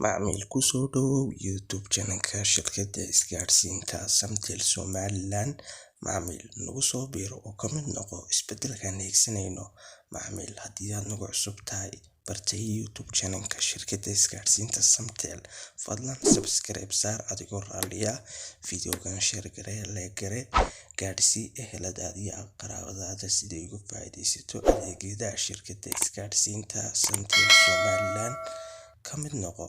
Macmiil ku soo dhawow YouTube channel-ka shirkadda isgaadhsiinta Somtel Somaliland. Macmiil, nagu soo biiro oo ka mid noqo isbeddelkaan hiigsanayno. Macmiil, haddii aad nagu cusub tahay bartay YouTube channel-ka shirkadda isgaadhsiinta Somtel, fadlan subscribe saar adigoo raalliya, videogan share garee, like garee, gaadhsii eheladaada iyo qaraabadaada siday uga faa'iidaysato adeegyada shirkadda isgaadhsiinta Somtel Somaliland. Ka mid noqo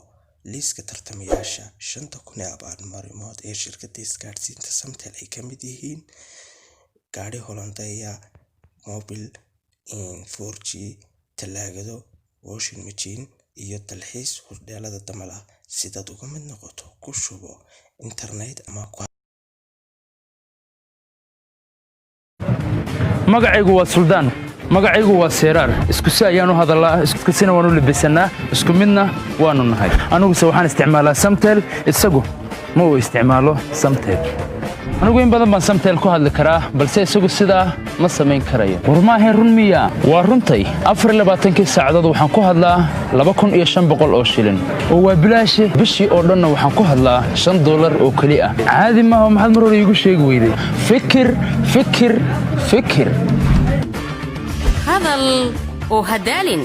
liiska tartamayaasha 5000 ee abaalmarimood ee shirkadda isgaadhsiinta Somtel ay ka mid yihiin gaadhi Hollandeya, mobil 4G, talaagado, washing machine iyo dalxiis hudheelada damal ah. Sidaad uga mid noqoto, ku shubo internet ama ku Magacaygu waa Suldaan, magacaygu waa Seeraar. Isku si ayaan u hadallaa, isku sina waan u labisannaa, isku midna waannu nahay. Aniguse waxaan isticmaalaa Samtel, isagu ma uu isticmaalo Samtel. Anigu in badan baan Samtel ku hadli karaa, balse isagu sidaa ma samayn karayo. War maahayn run miya? Waa runtay. 24-kii saacadood waxaan ku hadlaa 2500 oo shilin, oo waa bilaashe. Bishii oo dhanna waxaan ku hadlaa $5 oo keli ah. Caadi maaha. Maxaad mar hore iigu sheegi weyday? Fikir, fikir, fikir. Hadal oo hadaalin.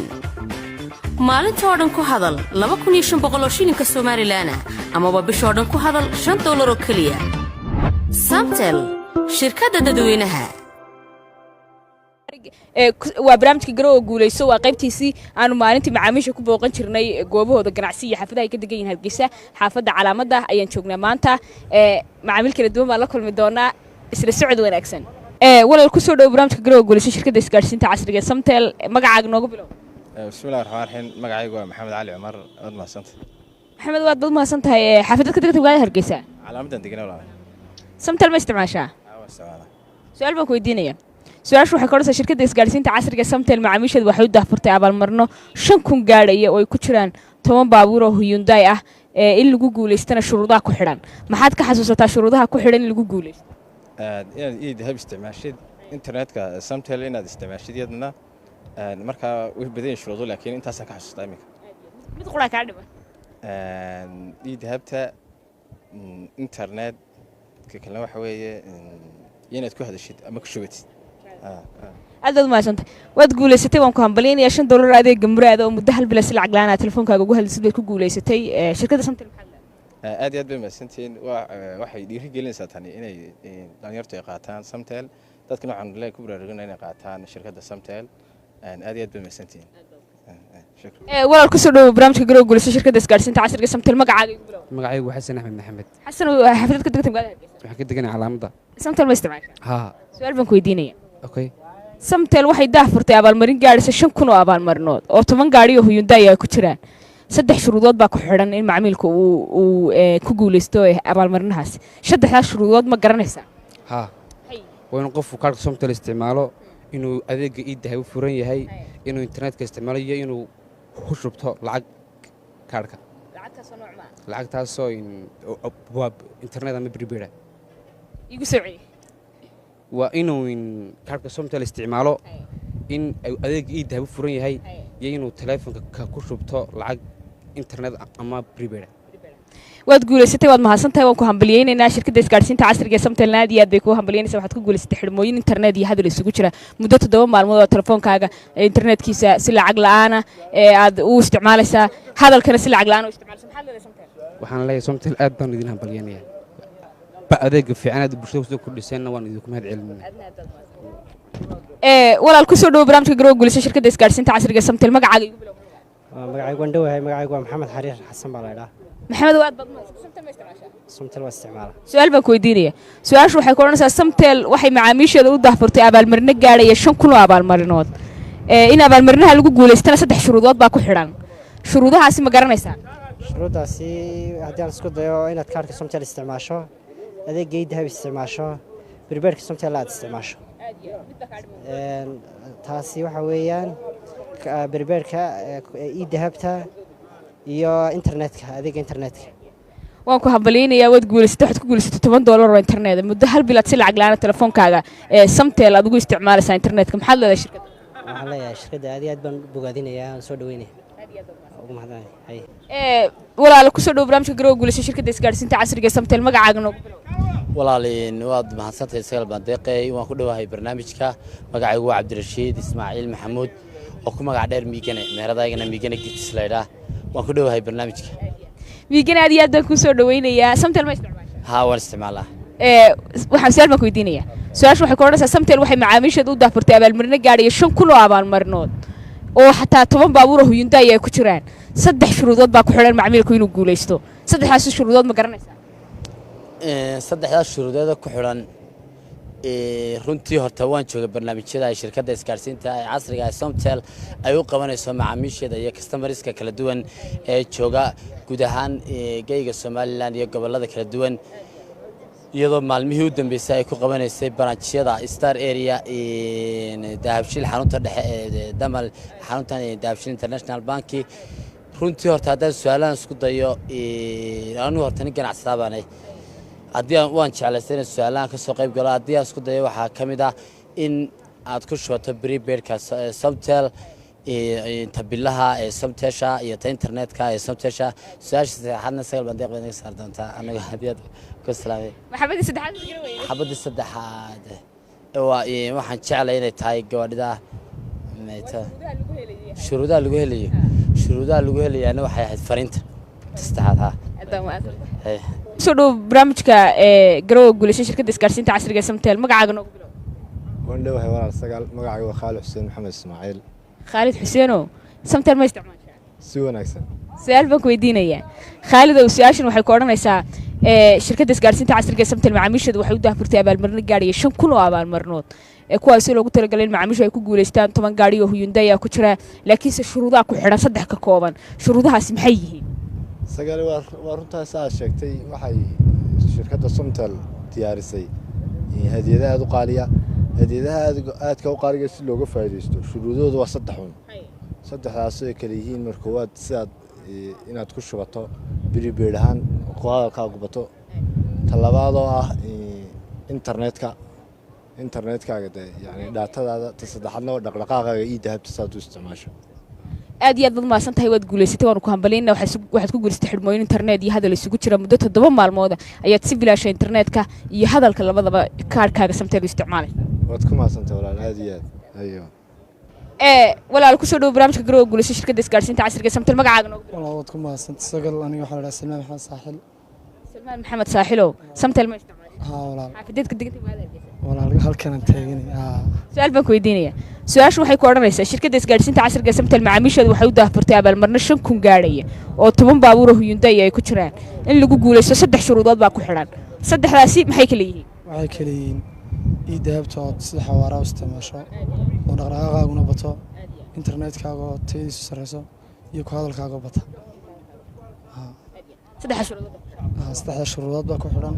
Maalintoo dhan ku hadal 2500 oo shilinka Somalilan ah, amaba bishoo dhan ku hadal $5 oo keliya. Samtel, shirkadda dadweynaha. Waa barnaamijka Garowa Guulayso, waa qaybtiisii aanu maalintii macaamiisha ku booqan jirnay goobahooda ganacsi iyo xaafadaha ay ka degan yihiin Hargeysa. Xaafadda Calaamadda ayaan joognaa maanta. Macaamiil kala duwan baan la kulmi doonaa. Isla socod wanaagsan. Walaal, kusoo dhowo barnaamijka Garowa Guulayso, shirkadda isgaadhsiinta casriga ee Samtel. Magacaaga noogu bilow. Bismillahi raxmaan raxiim. Magacaygu waa Maxamed Cali Cumar. Waad mahadsanta. Maxamed, waad bad mahadsan tahay. Xaafadad ka degta magaalada Hargeysa? Calaamadan degana, walaal. Samtel ma isticmaashaa? Waa isticmaalaa. Su-aal baan ku weydiinaya. Su-aashu waxay ka odhanaysaa: shirkadda isgaadhsiinta casriga Samtel macaamiisheedu waxay u daahfurtay abaalmarino 5000 gaadhaya oo ay ku jiraan 10 baabuur oo Hyundai ah, ee in lagu guulaystana shuruudaha ku xidhan. Maxaad ka xasuusataa shuruudaha ku xidhan in lagu guulaysto? Inaad eDahab isticmaashid, internetka Samtel inaad isticmaashid iyadana. Markaa way badan yihiin shuruudu, laakiin intaasaan ka xasuustaa iminka. Mid quraa kaa dhiman. eDahabta, internet ka kalena waxa weeye inaad ku hadashid ama ku shubatid. Aad baad umahadsantay, waad guulaysatay, waan ku hambalyaynayaa. $5 adeega Muraada oo muddo hal bila si lacag la'aan aad telefoonkaaga ugu hadlisid baad ku guulaysatay. Shirkadda Samtel maxaad leedahay? Aad iyo aad bay mahadsantihiin. Waa waxay dhiiri gelinaysaa tani inay dhalinyartu ay qaataan Samtel. Dadkana waxaan le ku baraarugina inay qaataan shirkadda Samtel. Aad iyo aad bay mahadsantihiin. Shukran. Walaal, kusoo dhowo barnaamijka Garow Guulayso, shirkadda isgaadhsiinta casriga Samtel. Magacaaga igu bilow. Magacaygu waa Xasan Axmed Maxamed. Xasan, xaafadad ka degtay magaalada Hargeysa? Waxaan ka deganay Calaamadda. Samtel ma isticmaashaa? Haa. Su-aal baan ku weydiinaya. Okay. Samtel waxay daah furtay abaalmarin gaadhaysa 5000 oo abaalmarinood oo 10 gaadhi oo Hyundai ay ku jiraan. Saddex shuruudood baa ku xidhan in macmiilka uu ku guulaysto abaalmarinahaas. Saddexdaas shuruudood ma garanaysaa? Haa, waa inuu qofku kaarka Somtel isticmaalo, inuu adeegga eDahab u furan yahay, inuu internetka isticmaalo iyo inuu ku shubto lacag kaarhka. Lacagtaasoo waa internet ama prepaid. Igu soo celi. Waa inuu kaarhka Somtel isticmaalo, in adeegga eDahab u furan yahay iyo inuu teleefonka ku shubto lacag internet ama prepaid. Waad guulaysatay, waad mahadsantahay, waan ku hambaliyeynaynaa. Shirkadda isgaadhsiinta casriga ee Samtelna aad iyo aad bay kuu hambalyeynaysaa. Waxaad ku guulaysatay xidhmooyin internet iyo hadal isugu jira muddo 7 maalmood oo telefoonkaaga internetkiisa si lacag la'aana ee aad u isticmaalaysaa, hadalkana si lacag la'aan u isticmaalaysaa. Maxaad leedahay Samtel? Waxaan leeyahay Somtel aad baan idin hambalyeynayaa. Ba adeegga fiican aad bulshada kusoo kordhiseenna waan idinku mahad celinaa. Walaal, kusoo dhowo barnaamijka Garowa Guulayso, shirkadda isgaadhsiinta casriga ee Samtel. Magacaaga igu bilow. Magacaygu waan dhowahay. Magacaygu waa Maxamed Xariir Xasan baa la idhaa. Maxamed, aad baad mahadsan. Samtel ma isticmaashaa? Somtel waa isticmaala. Su-aal baan ku weydiinaya. Su-aashu waxay ku odhanaysaa: Samtel waxay macaamiisheeda u daahfurtay abaalmarino gaadhaya 5000 oo abaalmarinood. In abaalmarinaha lagu guulaystana saddex shuruudood baa ku xidhan. Shuruudahaasi ma garanaysaa? Shuruuddaasi haddii aan isku dayo, inaad kaarka Somtel isticmaasho, adeegga eDahab isticmaasho, prepaidka Somtel aad isticmaasho. Taasi waxa weeyaan prepaidka, eDahabta iyo internetka, adeegga internetka. Waan ku hambalyeynayaa, waad guulaysatay. Waxaad ku guulaysatay $10 oo internet muddo hal bilaad si lacag la'aana telefoonkaaga ee Samtel aad ugu isticmaalaysaa internetka. Maxaad leedahay shirkadda? Waxaan leeyahay shirkadda aad iyo aad baan u bogaadinayaa, aan soo dhaweynaya. Ugu mahadnaqaya. Haye. Walaalo, kusoo dhow barnaamijka Garowa Guulayso, shirkadda isgaadhsiinta casriga ee Samtel. Magacaaga noogu bilow. Walaaliin, waad mahadsantahay Sagal Bandeeqey. Waan ku dhowahay barnaamijka. Magacaygu waa Cabdirashiid Ismaaciil Maxamuud oo ku magac dheer Miigane, meheradaygana Miigane Gifts laydhaa. Waan ku dhowahay barnaamijka. Miigane, aad iyo aad baan kuu soo dhaweynayaa. Samtel ma isticmaashaa? Haa, waan isticmaalaa. Waxaan su-aal baan ku weydiinayaa. Su-aasha waxay ku odhanaysaa: Samtel waxay macaamiisheeda u daahfurtay abaalmarino gaadhaya 5000 oo abaalmarinood, oo xataa 10 baabuur oo Hyundai ay ku jiraan. Saddex shuruudood baa ku xidhan macmiilku inuu guulaysto. Saddexdaas shuruudood ma garanaysaa? Saddexdaas shuruudeeda ku xidhan, runtii horta waan joogay barnaamijyada ay shirkadda isgaarsiinta ee casriga ee Somtel ay u qabanayso macaamiisheeda iyo customers-ka kala duwan ee jooga guud ahaan geyga Somaliland iyo gobollada kala duwan, iyadoo maalmihii u dambeysay ay ku qabanaysay branch-yada Star Area, Dahabshiil, xarunta dhexe ee Damal, xarunta Dahabshiil International Banki. Runtii horta haddaan su-aalahan isku dayo, anigu horta nin ganacsadaa baanay. Haddii aan waan jeclaystay inaan su-aalahan ka soo qayb galo. Haddii aan isku dayo, waxaa ka mid ah in aad ku shubato prepaid-ka Somtel, tabilaha ee Somtesha iyo ta internetka ee Somtesha. Su-aasha saddexaadna, Sagal Bandeeq baad naga saar doontaa anaga haddii aad ku salaamay. Maxabadii saddexaad ma garan weyne? Xabadii saddexaad waa, waxaan jeclay inay tahay gawaadhida. Shuruudaha lagu helayaana waxay ahayd fariinta saddexaad, ha. Hey. Soo dhow barnaamijka Garowa Guulayso, shirkadda isgaarsiinta casriga ee Samtel. Magacaaga noogu bilow. Waan dhowahay walaal Sagaal. Magacayga waa Khaalid Xuseen Maxamed Ismaaciil. Khaalid Xuseenow, Samtel ma isticmaashaa? Si wanaagsan. Su-aal baan ku weydiinayaa, Khaalidow. Su-aashan waxay ku odhanaysaa: shirkadda isgaarsiinta casriga ee Samtel macaamiisheedu waxay u daahfurtay abaalmarino gaadhaya 5000 oo abaalmarinood, kuwaasi loogu talagalay in macaamiishu ay ku guulaystaan. 10 gaadhi oo Hyundai ku jira, laakiinse shuruudaha ku xidhan saddex ka kooban. Shuruudahaasi maxay yihiin? Sagaal, waa runtaas aad sheegtay. Waxay shirkadda Somtel diyaarisay hadiyadaha aada u qaaliya. Hadiyadaha aadka u qaaliga si looga faa'iidaysto, shuruudahoodu waa saddex un. Saddexdaas ay kala yihiin: mar koowaad, sidaad inaad ku shubato prepaid ahaan, ku hadalkaagu bato; ta labaad oo ah internetka, internetkaaga dee yani data-daada; ta saddexaadna waa dhaqdhaqaaqaaga io dahabta saad u isticmaasho. Aad iyo aad baad mahadsan tahay. Waad guulaysatay, waanu ku hambalyayna. Waxaad ku guulaysatay xidhmooyin internet iyo hadal isugu jira. Muddo 7 maalmooda ayaad si bilaasha internetka iyo hadalka labadaba kaadhkaaga Samtel u isticmaalaysa. Waad ku mahadsantahay walaal, aad iyo aad ayo. Walaal, kusoo dhowo barnaamijka Garowa Guulayso, shirkadda isgaarsiinta casriga ee Samtel. Magacaaga noogu bilow. Walaal, waad ku mahadsantay Sagal. Aniga waxaa la dhahaa Salmaan Maxamed Saaxil. Salmaan Maxamed Saaxilow, Samtel ma isticmaasha? Haa walaal. Xaafadeed ka degantay magaalada Hargeysa? Walaal, halkanaan taaganay, haa. Su-aal baan ku weydiinaya. Su-aashu waxay ku odhanaysaa: shirkadda isgaadhsiinta casriga ee Samtel macaamiisheedu waxay u daahfurtay abaalmarino 5000 gaadhaya oo 10 baabuur oo Hyundai ay ku jiraan. In lagu guulaysto saddex shuruudood baa ku xidhan. Saddexdaasi maxay kala yihiin? Waxay kala yihiin io dahabtood sida xawaaraa u isticmaasho oo dhaqdhaqaaqaaguna bato, internetkaaga oo tayadiisu sarreyso, iyo ku hadalkaaga oo bata. Saddexdaas shuruudood. Haa, saddexda shuruudood baa ku xidhan.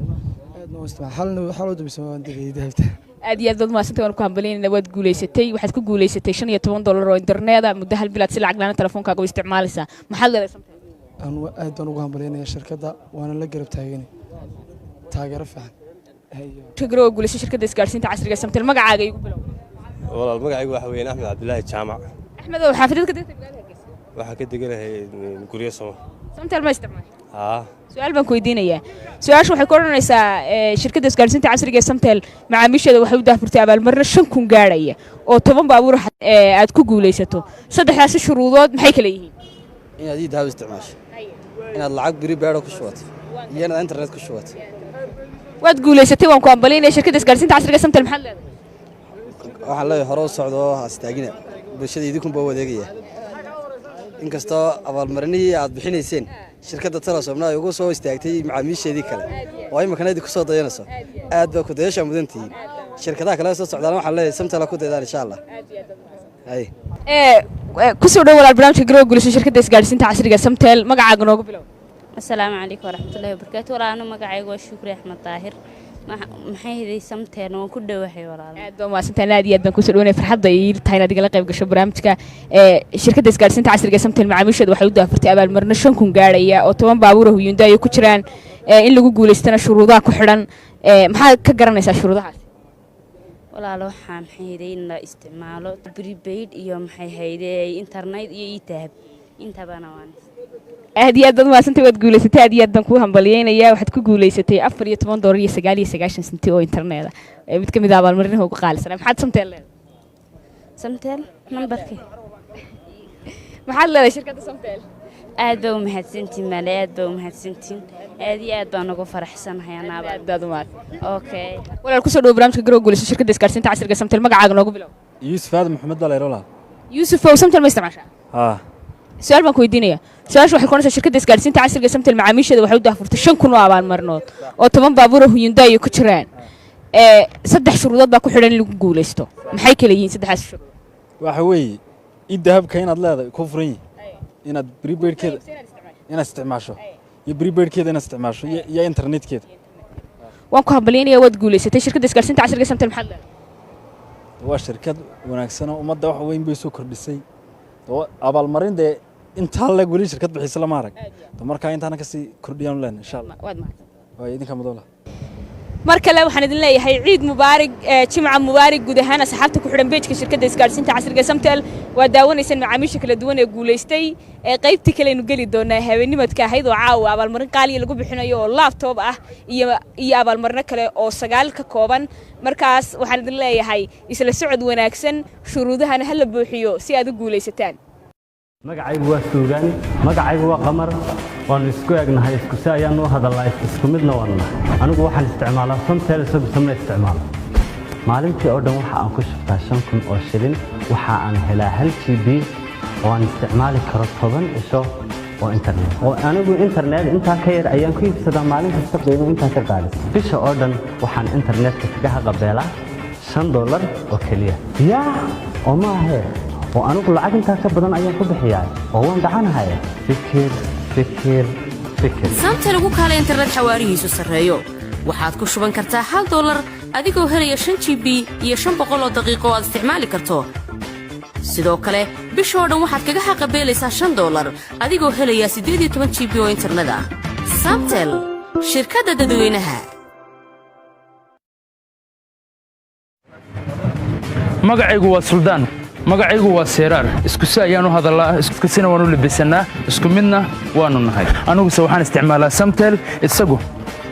Aadna u isticmaal halna waxaa loo dambaysa waan degay dahabta. Aad iyo aad baad mahadsantay, waan ku hambalyaynayna. Waad guulaysatay. Waxaad ku guulaysatay $15 oo internet ah. Muddo hal bilaad si lacag la'aan telefoonkaaga u isticmaalaysaa. Maxaad leedahay Samtel? Anu aad baan ugu hambalyaynaya shirkadda, waana la garab taaganay taageero fiican. Garowa Guulayso, shirkadda isgaadhsiinta casriga ee Samtel. Magacaaga igu bilow. Walaal, magacaygu waxa weeyaan Axmed Cabdilaahi Jaamac. Axmedow, xaafadeed ka degtay magaalada Hargeysa? Waxaan ka deganahay Guryo Samo. Samtel ma isticmaasha? Haa. Su-aal baan ku weydiinayaa. Su-aashu waxay ku odhanaysaa: shirkadda isgaadhsiinta casriga ee Samtel macaamiisheeda waxay u daahfurtay abaalmarino 5000 gaadhaya oo 10 baabuur aad ku guulaysato. Saddexdaasi shuruudood maxay kala yihiin? Inaad ii dahab isticmaasho, inaad lacag prepaid ku shubato, iyo inaad internet ku shubato. Waad guulaysatay, waan ku hambalyaynaya. Shirkadda isgaadhsiinta casriga ee Samtel maxaad leedahay? Waxaan leeyahay hore u socdo oo ha istaagina. Bulshada idinkunba u adeegaya, inkastoo abaalmarinihii aad bixinayseen shirkadda Telesomna ay ugu soo istaagtay macaamiisheedii kale oo iminkana idinku soo dayanayso. Aad baa ku dayashaa mudan tihiin. Shirkadaha kale soo socdaan waxaan leeyahay Samtela ku daydaan, insha Allah. Hay. Kusoo dhow walaal barnaamijka Garowa Guulayso, shirkadda isgaadhsiinta casriga ee Samtel. Magacaaga noogu bilow. Asalaamu calaykum waraxmatullaahi wabarakaatu. Walaal, magacaygu waa Shukri Axmed Daahir. Maxay hiday Samteen? Waan ku dhowahay walaal. Aad baa mahadsantahay, aad iyo aad baan kusoo dhawanaya. Farxadda ii tahay inaad igala qayb gasho barnaamijka. Shirkadda isgaadhsiinta casriga ee Samtel macaamiisheedu waxay u daafurtay abaalmarino 5000 gaadhaya oo 10 baabuur oo Hyundai ay ku jiraan. In lagu guulaystana shuruudaha ku xidhan. Maxaad ka garanaysaa shuruudahaas? Walaal, waxaa maxay hiday in la isticmaalo prepaid iyo maxay hayday internet iyo e-dahab. Intabana waan. Aad iyo aad baad umahadsantay, waad guulaysatay. Aad iyo aad baan kuu hambalyeynayaa. Waxaad ku guulaysatay $14.99 oo internet ah, ee mid ka mid ah abaalmarinaha ugu qaalisanaa. Maxaad Samtel leedahay? Samtel nambarkii. Maxaad leedahay shirkadda Samtel? Aad baa u mahadsantiin maale, aad baa u mahadsantiin, aad iyo aad baan ugu faraxsanahay anaaba. Aad baad umahadsan. Okay. Walaal, kusoo dhawo barnaamijka Garow Guulayso, shirkadda isgaarsiinta casriga Samtel. Magacaaga noogu bilow. Yuusuf Aadan Maxamed baa la walaal. Yuusuf ow, Samtel ma isticmaashaa? Haa. Su-aal baan ku weydiinaya. Su-aashu waxay kuonaysaa: shirkadda isgaarsiinta casriga Samtel macaamiisheeda waxay u daahfurtay 5000 oo abaalmarinood oo 10 baabuur oo Hyundai ku jiraan. Ee saddex shuruudood baa ku xidhan in lagu guulaysto. Maxay kala yihiin saddexdaas shuruudood? Waxa weeye eDahabka inaad leedahay ku furan yihi, inaad prepaidkeeda inaad isticmaasho iyo prepaidkeeda inaad isticmaasho iyo internetkeeda. Waan ku hambalyaynaya, waad guulaysatay. Shirkadda isgaarsiinta casriga Samtel maxaad leedahay? Waa shirkad wanaagsan oo ummadda wax weyn bay soo kordhisay oo abaalmarin dee intaa leg weli shirkad bixisa lama arag. Markaa intaana kasii kordhiyaan leen, insha Allah. Waad mahadsan. Waa idinka madoola. Mar kale waxaan idin leeyahay ciid mubaarig, jimca mubaarig guud ahaan asxaabta ku xidhan page-ka shirkadda isgaarsiinta casriga ee Samtel. Waa daawanaysaan macaamiisha kala duwan ee guulaystay. Ee qaybtii kale aynu geli doonaa habeenimadka ahayd oo caawa abaalmarin qaaliya lagu bixinayo oo laptop ah iyo abaalmarino kale oo 9 ka kooban. Markaas waxaan idin leeyahay isla socod wanaagsan, shuruudahana ha la buuxiyo si aad u guulaysataan. Magacaygu waa Suugaani. Magacaygu waa Qamar. Waannu isku egnahay, isku si ayaannu u hadallaa, isku midna waannu nahay. Anigu waxaan isticmaalaa Somtel, isagu sama isticmaalo. Maalintii oo dhan waxa aan ku shubtaa 5000 oo shilin. Waxa aan helaa 1 GB oo aan isticmaali karo 10 cisho oo internet, oo anigu internet intaa ka yar ayaan ku iibsadaa maalin kasta qiimo intaa ka qaalis. Bisha oo dhan waxaan internetka kaga haqabeelaa $5 oo keliya. Yaa oo ma ahee, oo anigu lacag intaa ka badan ayaan ku bixiyaa oo waan dhacanahay. Fikir, fikir, fikir. Samtel ugu kaala internet xawaarihiisu sarreeyo. Waxaad ku shuban kartaa $1 adigoo helaya 5 GB iyo 500 oo daqiiqo oo aad isticmaali karto. Sidoo kale bishoo dhan waxaad kaga xaqabeelaysaa $5 adigoo helaya 18 GB oo internet ah. Samtel, shirkadda dadweynaha. Magacaygu waa Suldaan. Magacaygu waa Seeraar. Isku si ayaan u hadallaa, isku sina waan u labisannaa, isku midna waannu nahay. Aniguse waxaan isticmaalaa Samtel, isagu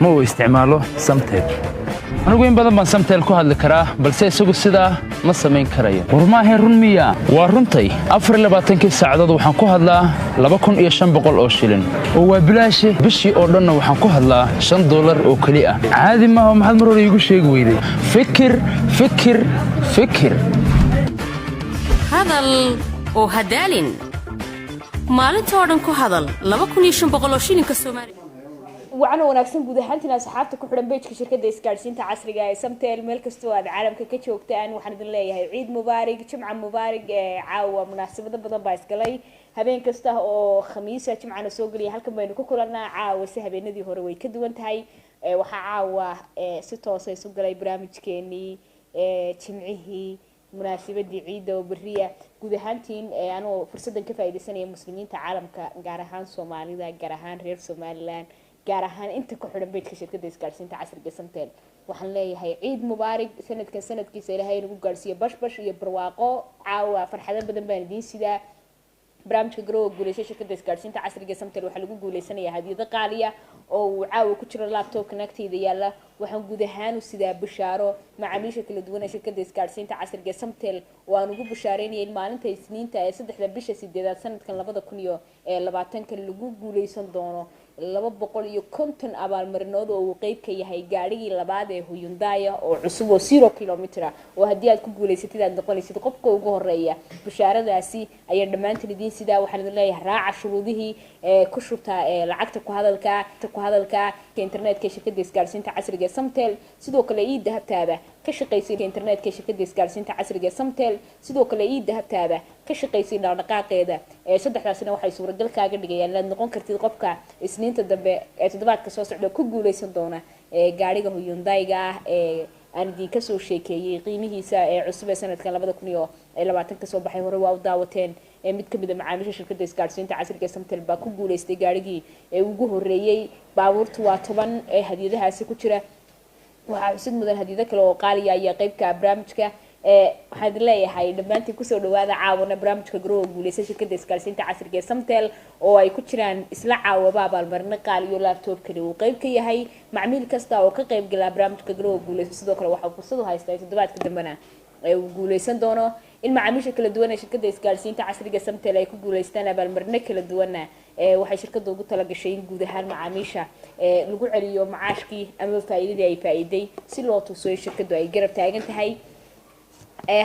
ma uu isticmaalo Samtel. Anigu in badan baan Samtel ku hadli karaa, balse isagu sidaa ma samayn karayo. War maahayn run miya? Waa runtay. 24-kii saacadood waxaan ku hadlaa 2500 oo shilin oo waa bilaashi. Bishii oo dhanna waxaan ku hadlaa $5 oo keli ah. Caadi maaha. Maxaad mar hore iigu sheegi weyday? Fikir, fikir, fikir. Hadal oo hadaalin. Maalintoo dhan ku hadal 2500 oo shilinka Soomaaliya. Wacno wanaagsan guud ahaantiin asxaabta ku xidhan page-ka shirkadda isgaadhsiinta casriga ee Samtel, meel kastoo aad caalamka ka joogtaan. Waxaan idin leeyahay ciid mubaarig, jimca mubaarig. Ee caawa munaasabado badan baa isgalay. Habeen kasta oo Khamiisa, jimcana soo geliya, halkan baynu ku kulanaa. Caawa si habeenadii hore way ka duwan tahay. Waxaa caawa si toosa isu galay barnaamijkeenii jimcihii, munaasabadii ciidda oo beriya. Guud ahaantiin, anoo fursaddan ka faa'iidaysanaya, muslimiinta caalamka, gaar ahaan Soomaalida, gaar ahaan reer Somaliland, gaar ahaan inta ku xidhan page-ka shirkadda isgaadhsiinta casriga Samtel, waxaan leeyahay ciid mubaarig. Sanadkan sanadkiisa Ilaahay nagu gaadhsiiyo bashbash iyo barwaaqo. Caawa farxado badan baan idiin sidaa. Barnaamijka Garowa Guuleysa shirkadda isgaadhsiinta casriga Samtel waxaa lagu guuleysanayaa hadiyado qaaliya oo uu caawa ku jiro laptopka naagtayda yaalla. Waxaan guud ahaan u sidaa bishaaro macaamiisha kala duwan ee shirkadda isgaadhsiinta casriga Samtel oo aan ugu bishaareynaya in maalinta Isniinta ee 3-da bisha 8aad sanadkan 2020-ka lagu guuleysan doono 250 abaalmarinood oo uu qeyb ka yahay gaadhigii labaad ee Hyundai oo cusub oo 0 kilometer ah, oo haddii aad ku guulaysatid aad noqonaysid qofka ugu horeeya. Bishaaradaasi ayaa dhammaantiin idiin sidaa. Waxaan idin leeyahay raaca shuruudihii ee ku shubta ee lacagta ku hadalka internetka shirkadda isgaarsiinta casriga ee Samtel. Sidoo kale eDahabtaada ka shaqaysay internetka shirkadda isgaarsiinta casriga ee Samtel. Sidoo kale eDahabtaada ka shaqaysay dhaqdhaqaaqeeda. Ee saddexdaasina waxay suuragal kaaga dhigayaan inaad noqon kartid qofka Isniinta dambe ee toddobaadka soo socda ku guuleysan doona ee gaadhiga Hyundai-ga ah ee aan idinka soo sheekeeyey qiimihiisa ee cusub ee sanadkan 2020 kasoo baxay. Hore waa u daawateen ee mid kamid a macaamiisha shirkadda isgaarsiinta casriga ee Samtel baa ku guuleystay gaadhigii ee ugu horeeyey. Baabuurtu waa 10 ee hadiyadahaasi ku jira. Waxaa xusid mudan hadiyado kale oo qaaliya ayaa qeybka barnaamijka. Waxaan idin leeyahay dhammaantiin kusoo dhawaada caawana barnaamijka Garowa Guuleysa, shirkadda isgaarsiinta casriga ee Samtel, oo ay ku jiraan isla caawaba abaalmarino qaal iyo laptopkani uu qeyb ka yahay. Macmiil kasta oo ka qeyb galaa barnaamijka Garowa Guuleysa sidoo kale waxaa fursad u haystaa toddobaadka dambena ee uu guuleysan doono. In macaamiisha kala duwan ee shirkadda isgaarsiinta casriga Samtel ay ku guuleystaan abaalmarino kala duwanna, waxay shirkadda ugu talagashay in guud ahaan macaamiisha lagu celiyo macaashkii ama faa'iidadii ay faa'iiday, si loo tuso in shirkaddu ay garab taagan tahay.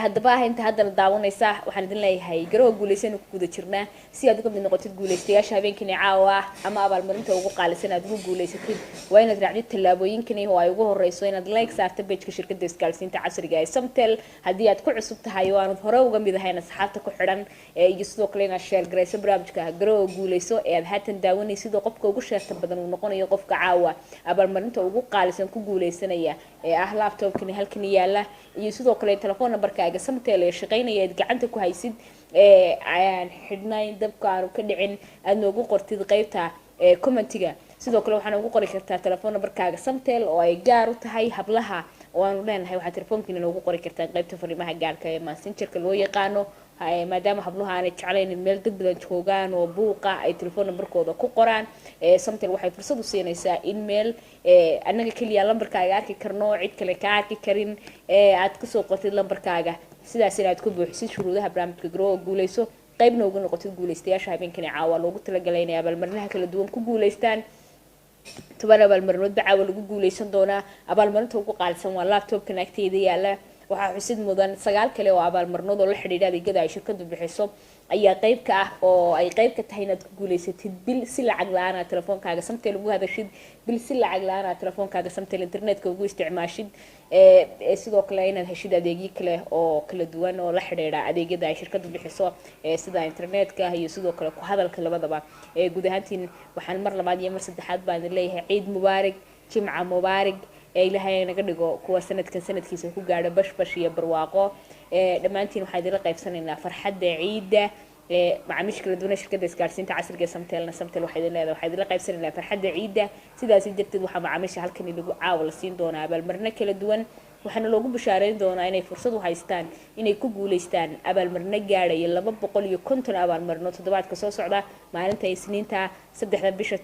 Haddaba inta haddana daawanaysa, waxaan idin leeyahay Garowa Guuleysan ku guda jirnaa. Si aad uga mid noqotid guuleystayaasha habeenkani caawa ah ama abaalmarinta ugu qaalisan aad ugu guuleysatid, waa inaad raacdid tallaabooyinkani, oo ay ugu horeyso inaad like saarto pageka shirkadda isgaarsiinta casriga ee Samtel haddii aad ku cusub tahay oo aanad hore uga mid ahayn asxaabta ku xidhan, iyo sidoo kale inaad share garayso barnaamijka Garowa Guuleyso ee aad haatan daawanaysid, oo qofka ugu shareta badan uu noqonayo qofka caawa abaalmarinta ugu qaalisan ku guuleysanaya ee ah laptopkani halkani yaala, iyo sidoo kale telefoon numberkaaga Samtel ee shaqaynaya aad gacanta ku haysid ee aan xidhnayn, dabka aanu ka dhicin, aad noogu qortid qeybta commentiga. Sidoo kale waxaan ugu qori kartaa telefoon numberkaaga Samtel oo ay gaar u tahay hablaha, oo aanu leenahay waxaad telefoonkiina noogu qori kartaa qeybta fariimaha gaarka ee Messengerka loo yaqaano, maadaama habluhu aanay jeclayn in meel dad badan joogaan oo buuqa ay telefoon numberkooda ku qoraan. Samtel waxay fursad u siinaysaa in meel annaga keliya lambarkaaga arki karno, cid kale ka arki karin, aad kusoo qortid lambarkaaga, sidaas inaad ku buuxisid shuruudaha barnaamijka Garowa Guuleyso, qaybna uga noqotid guuleystayaasha habeenkani caawa loogu talagalay inay abaalmarinaha kala duwan ku guuleystaan. 10 abaalmarinoodba caawa lagu guuleysan doonaa. Abaalmarinta ugu qaalisan waa laptopkan agteyda yaala. Waxaa xusid mudan 9 kale oo abaalmarinood oo la xidhiidha adeegyada ay shirkadu bixiso ayaa qayb ka ah, oo ay qayb ka tahay inaad ku guuleysatid bil si lacag la-aan aad telefoonkaaga Samtel ugu hadashid, bil si lacag la-aan aad telefoonkaaga Samtel internetka ugu isticmaashid, sidoo kale inaad heshid adeegyo kale oo kala duwan oo la xidhiidha adeegyada ay shirkadu bixiso, sida internetka iyo sidoo kale ku hadalka labadaba. Guud ahaantiin waxaan mar labaad iyo mar saddexaad baan idin leeyahay ciid mubaarig, jimca mubaarig. Ilaahay naga dhigo kuwa sanadkan sanadkiisa ku gaadho bashbash iyo barwaaqo. Dhammaantiin waxaan idinla qaybsanaynaa farxadda ciidda. Macaamiisha kala duwan shirkadda isgaarsiinta casriga ee Samtelna, Samtel waxay idin leedahay waxaan idinla qaybsanaynaa farxadda ciidda. Sidaasi darteed waxaa macaamiisha halkani lagu caawa la siin doonaa abaalmarino kala duwan, waxaana loogu bashaareyn doonaa inay fursad u haystaan inay ku guuleystaan abaalmarino gaadhaya 250 abaalmarino toddobaadka soo socda, maalinta Isniinta, 3da bisha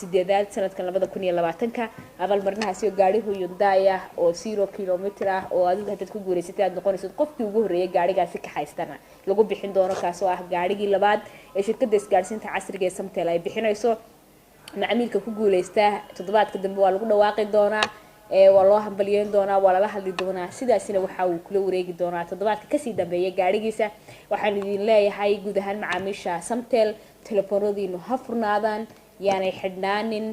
8aad sanadkan 2020-ka. Abaalmarinahaasi oo gaadhi Hyundai ah oo 0 kilometer ah, oo adigu haddaad ku guuleysatay aad noqonaysid qofkii ugu horreeyay gaadhigaasi ka haystana lagu bixin doono, kaasoo ah gaadhigii labaad ee shirkadda isgaarsiinta casriga ee Samtel ay bixinayso. Macmiilka ku guuleysta toddobaadka dambe waa lagu dhawaaqi doonaa, waa loo hambalyeyn doonaa, waa lala hadli doonaa, sidaasina waxa uu kula wareegi doonaa toddobaadka kasii dambeeya gaadhigiisa. Waxaan idin leeyahay guud ahaan macaamiisha Samtel, telefoonadiinu ha furnaadaan, yaanay xidhnaanin,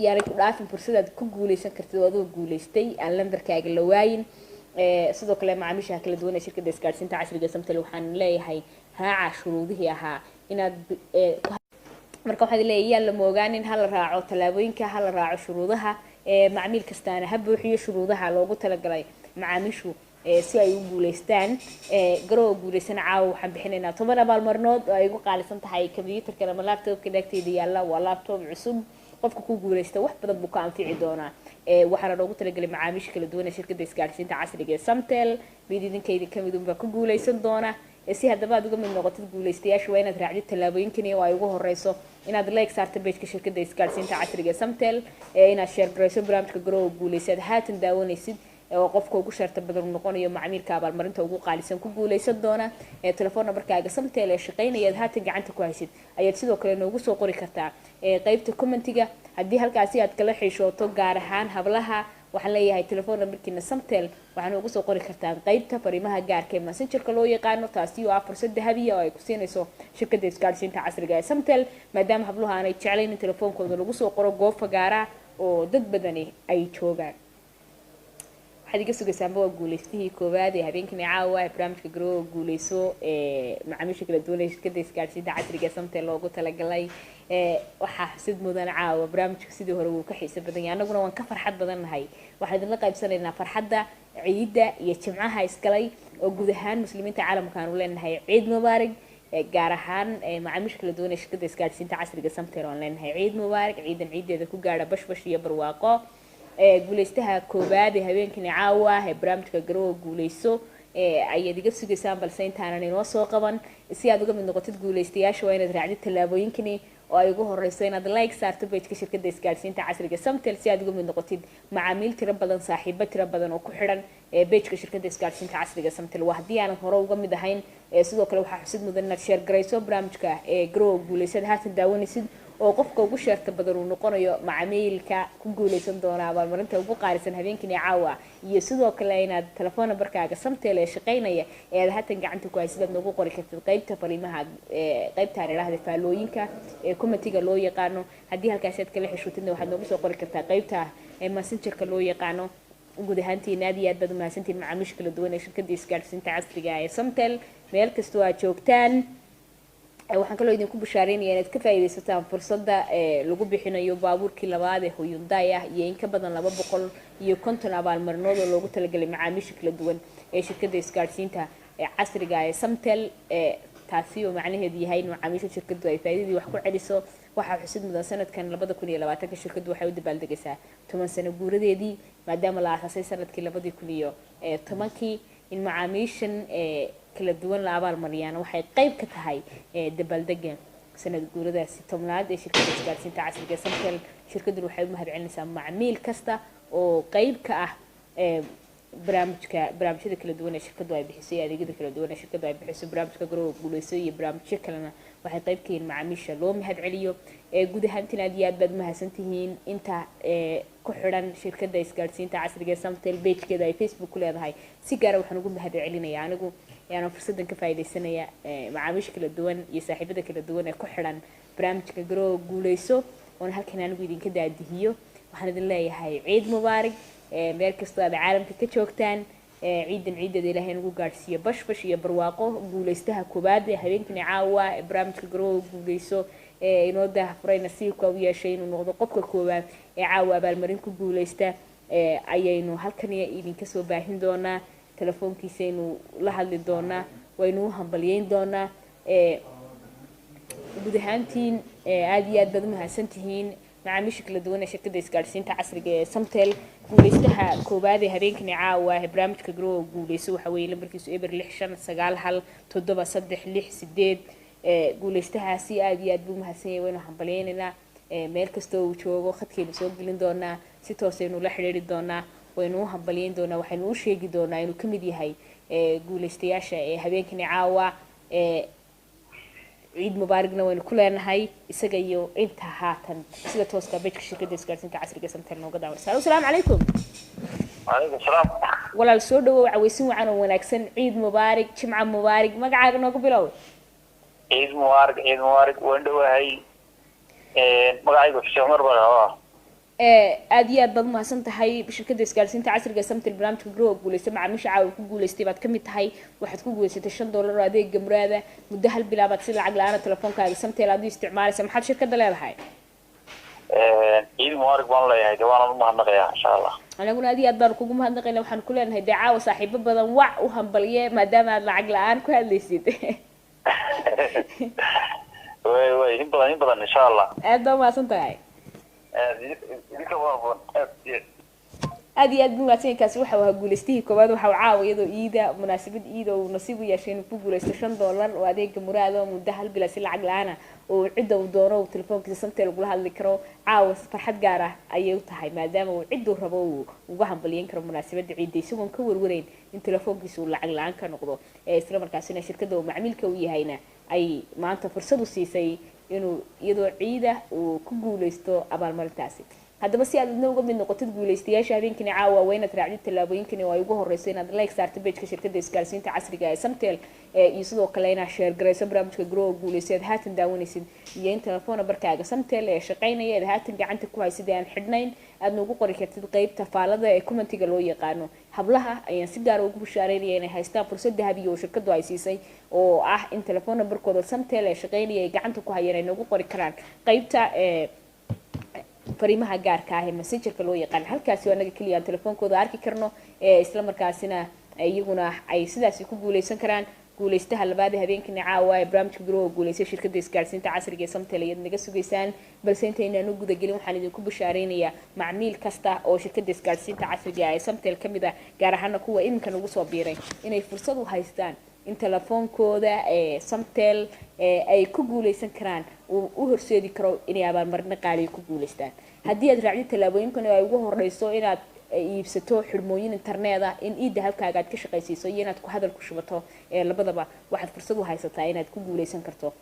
yaanay ku dhaafin fursadaad ku guuleysan kartid oo adoo guuleystay aan lambarkaaga la waayin. Sidoo kale macaamiisha kala duwan ee shirkadda isgaarsiinta casriga Samtel waxaan leeyahay raaca shuruudihii ahaa inaad marka waxaad leeyahay yaan la moogaanin, ha la raaco tallaabooyinka, ha la raaco shuruudaha. Macmiil kastaana ha buuxiyo shuruudaha loogu talagalay macaamiishu si ay u guuleystaan. Garowa Guuleysan caawa waxaan bixinaynaa 10 abaalmarinood oo ay ugu qaalisan tahay computerkan ama laptopka agteyda yaalla. Waa laptop cusub, qofka ku guuleysta wax badan buu ka anfici doonaa. Waxaana loogu talagalay macaamiisha kala duwan ee shirkadda isgaarsiinta casriga ee Samtel. Mid idinkayda kamid unbaa ku guuleysan doona. Si haddaba aad uga mid noqotid guuleystayaasha, waa inaad raacdid tallaabooyinkani, oo ay ugu horeyso inaad like saarto pageka shirkadda isgaarsiinta casriga ee Samtel, inaad share garayso barnaamijka Garowa Guuleysa aad haatan daawanaysid, oo qofka ugu shareta badan uu noqonayo macmiilka abaalmarinta ugu qaalisan ku guuleysan doona. Telefoon numberkaaga Samtel ee shaqaynaya aad haatan gacanta ku haysid ayaad sidoo kale noogu soo qori kartaa qeybta commentiga. Haddii halkaasi aad kala xishooto, gaar ahaan hablaha, waxaan leeyahay telefoon numberkiina Samtel waxaa noogu soo qori kartaa qeybta fariimaha gaarka ee Messengerka loo yaqaano, taasi oo ah fursad dahabiya oo ay ku siinayso shirkadda isgaarsiinta casriga ee Samtel, maadaama habluhu aanay jeclayn in telefoonkooda lagu soo qoro goob fagaara oo dad badani ay joogaan. Waxaad iga sugaysaanba waa guuleystihii koowaad ee habeenkani caawa ee barnaamijka Garowa Guuleyso ee macaamiisha kala duwan ee shirkadda isgaarsiinta casriga ee Samtel loogu talagalay. Waxaa xusid mudan caawa barnaamijka sidii hore wuu ka xiiso badan yahay, annaguna waan ka farxad badan nahay. Waxaan idinla qaybsanaynaa farxadda ciidda iyo jimcaha isgalay, oo guud ahaan muslimiinta caalamka aanu leenahay ciid mubaarig, gaar ahaan macaamiisha kala duwan ee shirkadda isgaarsiinta casriga Samtel oon leenahay ciid mubaarig, ciidan ciiddeeda ku gaadha bashbash iyo barwaaqo. Guuleystaha koowaad ee habeenkani caawa ee barnaamijka Garowa Guuleyso ayaad iga sugaysaan, balse intaanan inoo soo qaban, si aad uga mid noqotid guuleystayaasha waa inaad raacdid tallaabooyinkani, oo ay ugu horeyso inaad like saarto pageka shirkadda isgaadhsiinta casriga Samtel, si aad uga mid noqotid macaamiil tiro badan, saaxiibo tiro badan oo ku xidhan pageka shirkadda isgaadhsiinta casriga Samtel, waa haddii aanan hore uga mid ahayn. Sidoo kale waxaa xusid mudan inaad share garayso barnaamijka Garowa Guuleysada haatan daawanaysid, oo qofka ugu share-ta badan uu noqonayo macamiilka ku guuleysan doona abaalmarinta ugu qaalisan habeenkani caawa. Iyo sidoo kale inaad telefoon nambarkaaga Samtel ee shaqeynaya ee aad haatan gacanta ku haysid aad noogu qori kartid qaybta fariimaha, qaybtaan idhaahda faalooyinka ee commentiga loo yaqaano. Haddii halkaasi aad kala xishootidna, waxaad noogu soo qori kartaa qaybta Messengerka loo yaqaano. Guud ahaantiin aad iyo aad baad umahadsantiin macaamiisha kala duwan ee shirkadda isgaadhsiinta casriga ee Samtel meel kastoo aad joogtaan. Waxaan kaloo idinku bashaareynaya inaad ka faa'iidaysataan fursadda lagu bixinayo baabuurkii labaad ee Hyundai ah iyo in ka badan 250 abaalmarinood oo loogu talagalay macaamiisha kala duwan ee shirkadda isgaadhsiinta ee casriga ee Samtel, taasi oo macnaheedu yahay in macaamiisha shirkaddu ay faa'iidadii wax ku celiso. Waxaa xusid mudan sanadkan 2020-ka shirkaddu waxay u dabaaldegaysaa 10 sano guuradeedii, maadaama la aasaasay sanadkii 2010-kii. In macaamiishan kala duwan la abaalmariyaan waxay qayb ka tahay dabaaldega sanad guuradaasi 10aad ee shirkadda isgaadhsiinta casriga ee Samtel. Shirkadduna waxay u mahadcelinaysaa macmiil kasta oo qayb ka ah barnaamijka, barnaamijyada kala duwan ee shirkaddu ay bixiso iyo adeegyada kala duwan ee shirkaddu ay bixiso. Barnaamijka Garowa Guuleyso iyo barnaamijyo kalena waxay qayb ka yihiin macaamiisha loo mahad celiyo. Guud ahaantiin aad iyo aad baad umahadsantihiin inta ku xidhan shirkadda isgaadhsiinta casriga ee Samtel pagekeeda ay Facebook ku leedahay. Si gaara waxaan ugu mahad celinaya anigu yaana fursaddan ka faa'iidaysanaya macaamiisha kala duwan iyo saaxiibada kala duwan ee ku xidhan barnaamijka Garowa Guuleyso oon halkan anigu idinka daadihiyo. Waxaan idin leeyahay ciid mubaarig meel kastoo aad caalamka ka joogtaan. Ciidan ciideeda Ilaahay nagu gaadhsiiyo bashbash iyo barwaaqo. Guuleystaha koowaad ee habeenkani caawa ee barnaamijka Garowa Guuleyso ee inoo daahfuray, nasiibka u yeeshay inuu noqdo qofka koowaad ee caawa abaalmarin ku guuleysta, ayaynu halkan idinka soo baahin doonaa. Telefoonkiisaynu la hadli doonaa, waynu u hambalyeyn doonaa. Guud ahaantiin aada iyo aad baad umahadsan tihiin macaamiisha kala duwan ee shirkadda isgaadhsiinta casriga ee Samtel. Guuleystaha koowaad ee habeenkani caawa ee barnaamijka Garowa Guuleyso waxa weeye lambarkiisu 065917368. Guuleystahaasi aada iyo aad buu umahadsan yahay, waynu hambalyeynaynaa. Meel kasta uu joogo khadkaynu soo gelin doonaa, si toosaynu la xidhiiri doonaa, waynu u hambalyeyn doonaa, waxaynu u sheegi doonaa inuu ka mid yahay guuleystayaasha ee habeenkani caawa. Ciid mubaarigna waynu ku leenahay isaga iyo inta haatan sida tooska pageka shirkadda isgaarsiinta casriga Samtel nooga daawanaysa. Asalaamu calaykum. Calaykum salaam. Walaal, soo dhawow, cawaysin wacan oo wanaagsan, ciid mubaarig, jimca mubaarig. Magacaaga noogu bilow. Ciid mubaarig, ciid mubaarig, waan dhowahay. Magacaygu Xuseen Cumar baa rabaa. Aad iyo aad baad umahadsan tahay. Shirkadda isgaarsiinta casriga Samtel, barnaamijka Garowa Guuleysta, macaamiisha caawa ku guuleystay baad kamid tahay. Waxaad ku guuleysatay $5 oo adeega Muraada. Muddo hal bilaabaad si lacag la-aana telefoonkaaga Samtel aad u isticmaalaysa. Maxaad shirkadda leedahay? Ciid mubaarig baan leeyahay, de waanan umahadnaqayaa insha Allah. Anaguna aad iyo aad baanu kugu mahadnaqayna. Waxaan ku leenahay dee caawa saaxiibo badan wac, u hambalye, maadaama aad lacag la-aan ku hadlaysid. Way way, in badan, in badan, insha Allah. Aad baa umahadsan tahay. Aad idinka waa badan aad iyo. Aad iyo aad buu mahadsan. Kaasi waxa uu ahaa guuleystihii koowaad. Waxa uu caawa iyadoo iida munaasabad iida uu nasiib u yeeshay inuu ku guuleysto $5 oo adeega Muraada oo muddo hal bila si lacag la-aana oo cidda uu doono uu telefoonkiisa Samtel ugula hadli karo. Caawa farxad gaar ah ayay u tahay, maadaama uu cidduu rabo uu uga hambalyeyn karo munaasabadda ciidda, isagoon ka warwarayn in telefoonkiisa uu lacag la-aan ka noqdo, ee isla markaasina shirkadda uu macmiilka u yahayna ay maanta fursad u siisay inuu iyadoo ciida uu ku guuleysto abaalmarintaasi. Haddaba si aad idna uga mid noqotid guuleystayaasha habeenkani caawa, waa inaad raacdid tallaabooyinkani, oo ay ugu horeyso inaad like saarto pageka shirkadda isgaarsiinta casriga ee Samtel, iyo sidoo kale inaad share garayso barnaamijka Garowa Guuleysta aad haatan daawanaysid, iyo in telefoon nambarkaaga Samtel ee shaqaynaya aad haatan gacanta ku haysid ee aan xidhnayn aad noogu qori kartid qeybta faalada ee commentiga loo yaqaano. Hablaha ayaan si gaara ugu bushaareynaya inay haystaan fursad dahabiya oo shirkadu ay siisay, oo ah in telefoon nambarkooda Samtel ee shaqaynaya ay gacanta ku hayaan ay noogu qori karaan qeybta fariimaha gaarka ah ee Messengerka loo yaqaan. Halkaasi oo anaga keliya aan telefoonkooda arki karno, ee isla markaasina iyaguna ay sidaasi ku guuleysan karaan. Guuleystaha labaad ee habeenkani caawa ee barnaamijka Garowa Guuleystay shirkadda isgaarsiinta casriga ee Samtel ayaad naga sugaysaan. Balse intaynaan u gudagelin, waxaan idinku bashaareynayaa macmiil kasta oo shirkadda isgaarsiinta casriga ee Samtel ka mid ah, gaar ahaana kuwa iminka nagu soo biiray, inay fursad u haystaan in telefoonkooda ee Samtel ay ku guuleysan karaan, uu u horseedi karo inay abaalmarino qaaliya ku guuleystaan haddii aad raacdid tallaabooyinkan ay ugu horeyso inaad iibsato xidhmooyin internet ah, in eDahabkaaga aad ka shaqaysiiso iyo inaad ku hadal ku shubato. Labadaba waxaad fursad u haysataa inaad ku guuleysan karto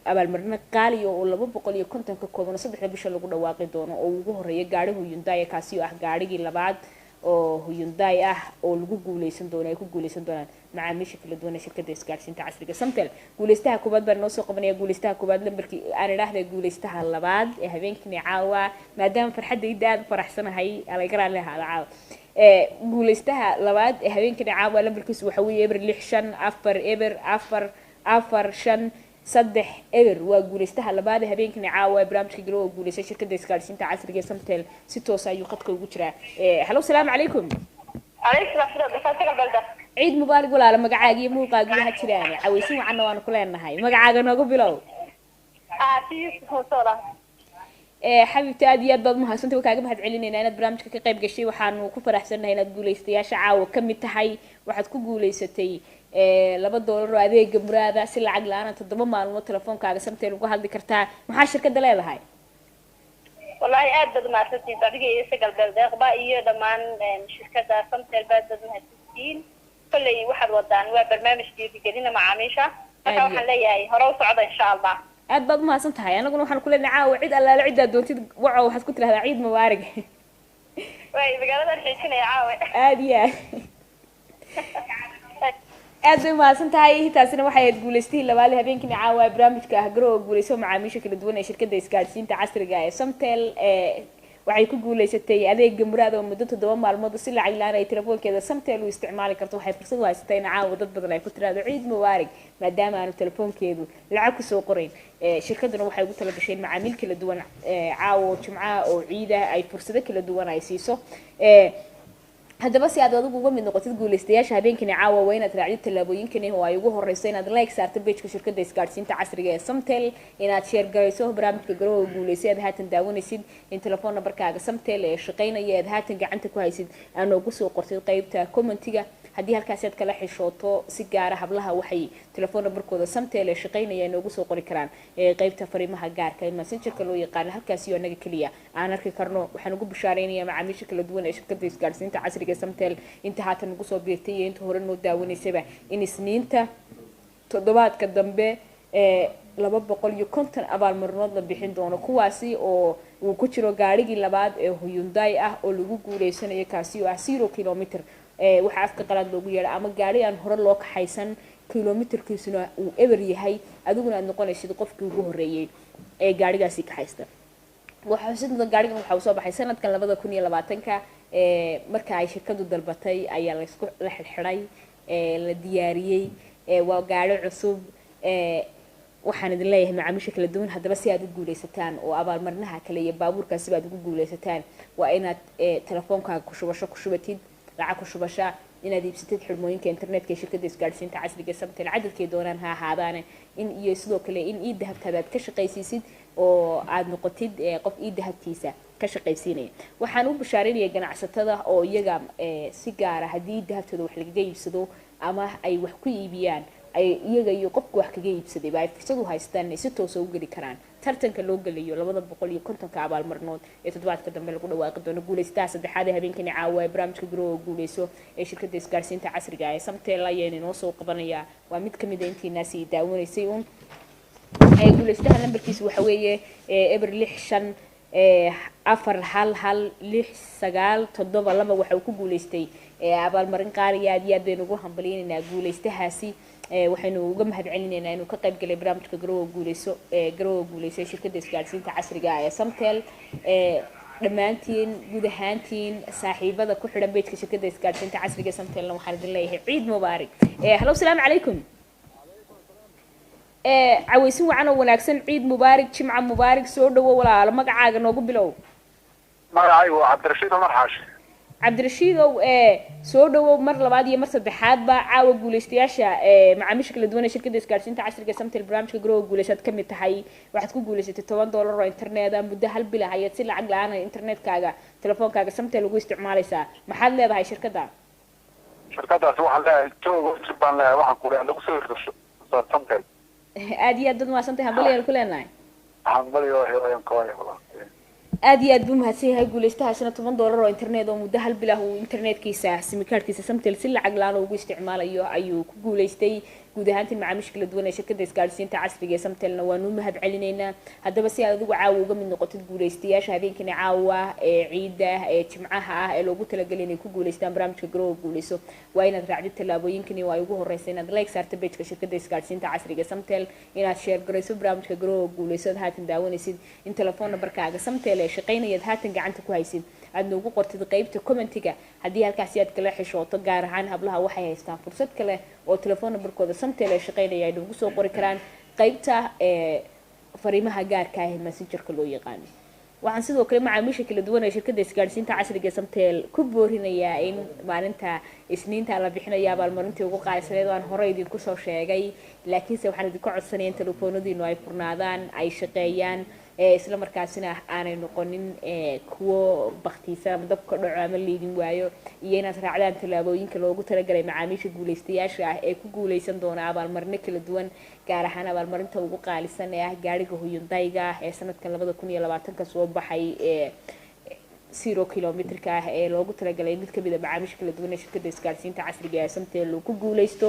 abaalmarino qaaliya oo 250 ka kooban oo saddexda bisha lagu dhawaaqi doono, oo ugu horeeya gaadhiga Hyundai, kaasi oo ah gaadhigii labaad oo Hyundai ah oo lagu guuleysan doono, ay ku guuleysan doonaan macaamiisha kala duwan ee shirkadda isgaarsiinta casriga Samtel. Guuleystaha koowaad baan noo soo qabanaya. Guuleystaha koowaad lambarkii aan idhaahda, guuleystaha labaad ee habeenkani caawa, maadaama farxaddayda aada u faraxsanahay, alaga raalli ahaada caawa. Guuleystaha labaad ee habeenkani caawa lambarkiisu waxa weeye 06540445330. Waa guuleystaha labaad ee habeenkani caawa ee barnaamijka Garowa Guuleystay shirkadda isgaarsiinta casriga ee Samtel. Si toosa ayuu khadka ugu jiraa. Halo, salaamu calaykum. Ciid mubaarig walaala. Magacaaga iyo muuqaaga waxa jiraan cawaysin wacanna waanu ku leenahay. Magacaaga noogu bilow. Xabiibta, aad iyo aad baad umahadsantay. Waa kaaga mahad celinaynaa inaad barnaamijka ka qayb gashay. Waxaanu ku faraxsannahay inaad guuleystayaasha caawa ka mid tahay. Waxaad ku guuleysatay $2 oo adeega Muraada, si lacag la-aana 7 maalmood telefoonkaaga Samtel uga hadli kartaa. Maxaa shirkadda leedahay? Wallaahi aad baad umahadsantihiin adiga iyo Sagal Beeldeeqba iyo dhammaan shirkadda Samtel, baad baad umahadsantihiin. Kolley waxaad wadaan waa barnaamij dhiirigelina macaamiisha, marka waxaan leeyahay hore u socda insha Allah. Aad baad umahadsan tahay. Anaguna waxaan ku leenahay caawa cid allaale ciddaad doontid waco, waxaad ku tirahdaa ciid mubaarig. Way magaaladan xiijinaya caawe. Aad iyo aad aad bay umahadsan tahay. Taasina waxay ahayd guuleystihii labaad ee habeenkii caawa ee barnaamijka ah Garowa Guuleyso macaamiisha kala duwan ee shirkadda isgaadhsiinta casriga ee Samtel. Waxay ku guuleysatay adeega Muraad oo muddo 7 maalmood si lacag la-aan ay telefoonkeeda Samtel u isticmaali karto. Waxay fursad u haysatay in caawa dad badan ay ku tiraahdo ciid mubaarig, maadaama aanu telefoonkeedu lacag kusoo qorayn. Shirkaduna waxay ugu talagashay in macaamiil kala duwan caawa oo jimcaha oo ciida ay fursado kala duwan ay siiso. Haddaba si aad adigu uga mid noqotid guuleystayaasha habeenkani caawa, waa inaad raacdid tallaabooyinkani oo ay ugu horeyso inaad like saarto pageka shirkadda isgaadhsiinta casriga ee Samtel, inaad share garayso barnaamijka Garowa Guuleysay aad haatan daawanaysid, in telefoon numberkaaga Samtel ee shaqaynaya aad haatan gacanta ku haysid aad noogu soo qortid qeybta commentiga. Haddii halkaasi aad kala xishooto, si gaara hablaha waxay telefoon numberkooda Samtel ee shaqaynaya noogu soo qori karaan qeybta fariimaha gaarka ee Messengerka loo yaqaano, halkaasi oo anaga keliya aan arki karno. Waxaan ugu bishaareynayaa macaamiisha kala duwan ee shirkadda isgaadhsiinta casriga ee Samtel, inta haatan ugu soo biirtay iyo inta hore noo daawanaysaba, in Isniinta toddobaadka dambe ee 250 abaalmarinood la bixin doono, kuwaasi oo uu ku jiro gaadhigii labaad ee Hyundai ah oo lagu guuleysanayo, kaasi oo ah 0 kilometer, waxaa afka qalaad loogu yeedha, ama gaadhi aan hore loo kaxaysan, kilometerkiisuna uu eber yahay, adiguna aad noqonaysid qofkii ugu horreeyey ee gaadhigaasi kaxaysta. Waxaa xusid mudan gaadhigan waxa uu soo baxay sanadkan 2020-ka. Marka ay shirkadu dalbatay ayaa laysku la xidhxidhay, la diyaariyey. Waa gaadhi cusub. Waxaan idin leeyahay macaamiisha kala duwan, haddaba si aad u guuleysataan oo abaalmarinaha kale iyo baabuurkaasi baad ugu guuleysataan, waa inaad telefoonkaaga ku shubasho ku shubatid lacag ku shubasha, inaad iibsatid xidhmooyinka internetka ee shirkadda isgaadhsiinta casriga Samtel cadadkay doonaan ha ahaadaane, in iyo sidoo kale in eDahabtaada aad ka shaqaysiisid oo aad noqotid qof eDahabtiisa ka shaqaysiinaya. Waxaan u bashaarinayaa ganacsatada oo iyaga si gaara haddii eDahabtooda wax lagaga iibsado ama ay wax ku iibiyaan, ay iyaga iyo qofka wax kaga iibsadayba ay fursad u haystaan inay si toosa u geli karaan tartanka loo gelayo 250-ka abaalmarinood ee toddobaadka dambe lagu dhawaaqi doono. Guuleystaha saddexaad ee habeenkani caawa ee barnaamijka Garowa Guuleyso ee shirkadda isgaarsiinta casriga ee Samtel ayaan inoo soo qabanayaa. Waa mid kamid a intiinaasi daawanaysay uun. Guuleystaha nambarkiisu waxa weeye 065411697. Waxa uu ku guuleystay abaalmarin qaaliya. Aad iyo aad baynu ugu hambalyaynaynaa guuleystahaasi. Waxaynu uga mahad celinaynaa inuu ka qayb galay barnaamijka Garowa Guuleyso, Garowa Guuleyso ee shirkadda isgaadhsiinta casriga ah ee Samtel. Dhammaantiin, guud ahaantiin, saaxiibada ku xidhan pageka shirkadda isgaadhsiinta casriga ee Samtelna waxaan idin leeyahay ciid mubaarak. Halo, asalaamu calaykum. Cawaysin wacan oo wanaagsan, ciid mubaarak, jimca mubaarak. Soo dhawo walaalo, magacaaga noogu bilow. Magacaygu waa Cabdirashiid Cumar Xaashi. Cabdirashiidow, soo dhawow mar labaad iyo mar saddexaadba. Caawa guuleystayaasha macaamiisha kala duwan ee shirkadda isgaarsiinta casriga Samtel barnaamijka Garowa Guuleysaad ka mid tahay. Waxaad ku guuleysatay $10 oo internet ah muddo hal bil ah ayaad si lacag la-aan ah internetkaaga telefoonkaaga Samtel ugu isticmaalaysaa. Maxaad leedahay shirkadda? Shirkadaasi waxaan leeyahay joogo jib baan leeyahay, waxaan ku leeyahay lagu soo hirdasho Samtel. Aad iyo aad baad mahadsantahay, hambalyaanu ku leenahay. Hambalyo helayan kooya walaal. Aad iyo aad buu mahadsan yahay guuleystahaasina. $10 oo internet oo muddo hal bil ah uu internetkiisa simikaarkiisa Samtel si lacag la-aan ugu isticmaalayo ayuu ku guuleystay. Guud ahaantiin macaamiisha kala duwan ee shirkadda isgaadhsiinta casriga ee Samtelna waanu mahad celinaynaa. Haddaba si aad adigu caawa uga mid noqotid guuleystayaasha habeenkani caawa ee ciidda ee jimcaha ah ee loogu talagalay inay ku guuleystaan barnaamijka Garowa Guuleyso, waa inaad raacdid tallaabooyinkani oo ay ugu horeysa inaad like saarto pageka shirkadda isgaadhsiinta casriga ee Samtel, inaad share garayso barnaamijka Garowa Guuleyso aad haatan daawanaysid, in telefoon nambarkaaga Samtel ee shaqaynayaad haatan gacanta ku haysid aad noogu qortid qeybta commentiga haddii halkaasi aad kala xishooto. Gaar ahaan hablaha waxay haystaan fursad kale oo telefoon nambarkooda Samtel ee shaqaynaya ay noogu soo qori karaan qeybta fariimaha gaarka ah ee Messengerka loo yaqaano. Waxaan sidoo kale macaamiisha kala duwan ee shirkadda isgaadhsiinta casriga ee Samtel ku boorinayaa in maalinta Isniinta la bixinayo abaalmarintii ugu qaalisaneed oo aan horey idinku soo sheegay, laakiinse waxaan idinka codsanaya in telefoonadiinu ay furnaadaan, ay shaqeeyaan, isla markaasina aanay noqonin kuwo baktiisa ama dabka dhaco ama liidin waayo, iyo inaad raacdaan tallaabooyinka loogu talagalay macaamiisha guuleystayaasha ah ee ku guuleysan doona abaalmarino kala duwan, gaar ahaan abaalmarinta ugu qaalisan ee ah gaariga Hyundaiga ah ee sanadkan 2020-ka soo baxay ee 0 kilomitrka ah ee loogu talagalay mid kamid a macaamiisha kala duwan ee shirkadda isgaarsiinta casriga ee Samtel uu ku guuleysto.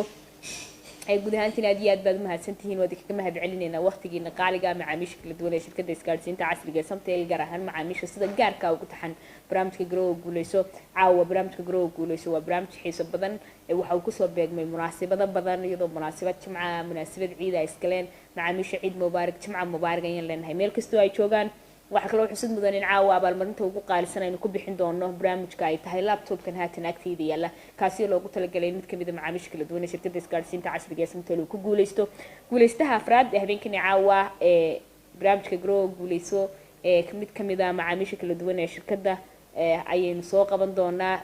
Guud ahaantiin aad iyo aad baad umahadsantihiin, waad kaga mahad celinaynaa waqtigiina qaaliga, macaamiisha kala duwan ee shirkadda isgaadhsiinta casriga ee Samtel, gaar ahaan macaamiisha sida gaarka ugu taxan barnaamijka Garowa Guuleyso. Caawa barnaamijka Garowa Guuleyso waa barnaamij xiiso badan. Waxa uu kusoo beegmay munaasabado badan, iyadoo munaasabad jimca, munaasabad ciid ay iskaleen macaamiisha. Ciid mubaarak, jimca mubaarak ayaan leenahay meel kastoo ay joogaan. Waxaa kaloo xusid mudan in caawa abaalmarinta ugu qaalisan aynu ku bixin doono barnaamijka ay tahay laptopkan haatan agteyda yaalla, kaasi oo loogu talagalay mid kamid a macaamiisha kala duwan ee shirkadda isgaadhsiinta casriga ee Samtel uu ku guuleysto. Guuleystaha afraad ee habeenkani caawa ee barnaamijka Garowa Guuleyso ee mid kamid a macaamiisha kala duwan ee shirkadda ayaynu soo qaban doonaa.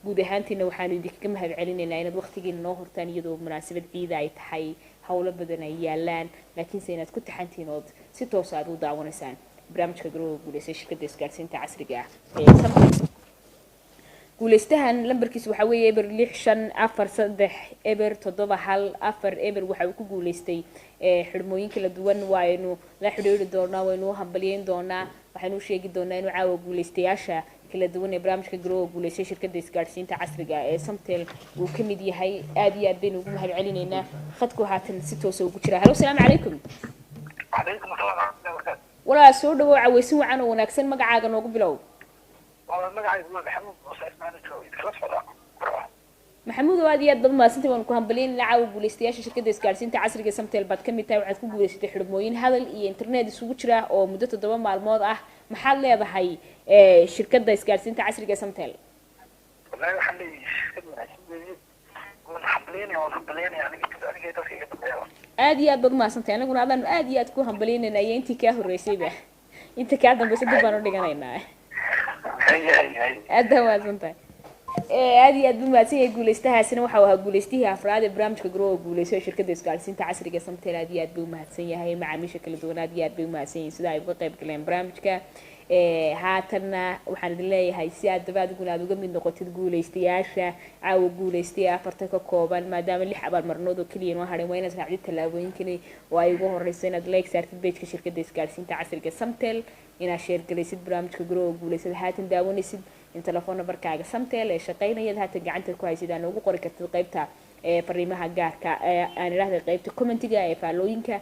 Guud ahaantiina waxaanu idinkaga mahad celinaynaa inaad waqtigiina noo hortaan iyadoo munaasabad ciida ay tahay, howlo badan ay yaalaan, laakiinse inaad ku taxantihiin ood si toosa aad u daawanaysaan barnaamijka Garowa Guuleysa shirkadda isgaadhsiinta casriga ah ee Samtel. Guuleystahan lambarkiisu waxaa weeye 0654307140. Waxa uu ku guuleystay xidhmooyin kala duwan. Waaynu la xidhiiri doonaa, waynu u hambalyeyn doonaa, waxaynu u sheegi doonaa inuu caawa guuleystayaasha kala duwan ee barnaamijka Garowa Guuleystay shirkadda isgaadhsiinta casriga ee Samtel uu ka mid yahay. Aad iyo aad baynu ugu mahad celinaynaa. Khadku haatan si toosa ugu jira. Halo, asalaamu calaykum. Calaykum asalaam waraxmatullahi wabarakaatu. Walaa, soo dhawow, caweysin wacan oo wanaagsan. Magacaaga noogu bilow. Waa magacaygu waa Maxamuud Muuse Ismaan, joogo idinkala socda. Maxamuud oo aad iyo aad baad umahadsantay, waanu ku hambalyeynayna. Caawa guuleystayaasha shirkadda isgaadhsiinta casriga Samtel baad ka mid tahay. Waxaad ku guuleysatay xidhmooyin hadal iyo internet isugu jira oo muddo 7 maalmood ah. Maxaad leedahay shirkadda isgaadhsiinta casriga ee Samtel? Wallahi waxaan leeyahay shirkad wanaagsan weeye, waan hambalyeynaya, waan hambalyeynaya aniga dadka iga dambeeya. Aad iyo aad baad umahadsantay, anaguna adaanu aad iyo aad ku hambalyeynayna iyo intii kaa horreysayba, inta kaa dambaysa dib baan u dhiganaynaa. Aad baa umahadsantahay. Aad iyo aad buu mahadsan yahay guuleystahaasina. Waxa uu ahaa guuleystihii afraad ee barnaamijka Garowa Guuleyso ee shirkadda isgaadhsiinta casriga ee Samtel. Aad iyo aad buu umahadsan yahay. Macaamiisha kala duwan aad iyo aad bay umahadsan yihiin sida ay uga qayb galeen barnaamijka. Haatanna waxaan idin leeyahay, si aad daba adiguna aad uga mid noqotid guuleystayaasha caawa guuleystay afarta ka kooban, maadaama lix abaalmarinood oo keliya noo hadhay, waa inaad raacdid tallaabooyinkani oo ay ugu horeyso inaad like saartid pageka shirkadda isgaadhsiinta casriga Samtel, inaad share galaysid barnaamijka Garowa Guuleysad haatan daawanaysid, in telefoon nambarkaaga Samtel ee shaqaynayaad haatan gacanta ku haysid aan ugu qori kartid qaybta fariimaha gaarka aan idhaahday qaybta commentiga ee faallooyinka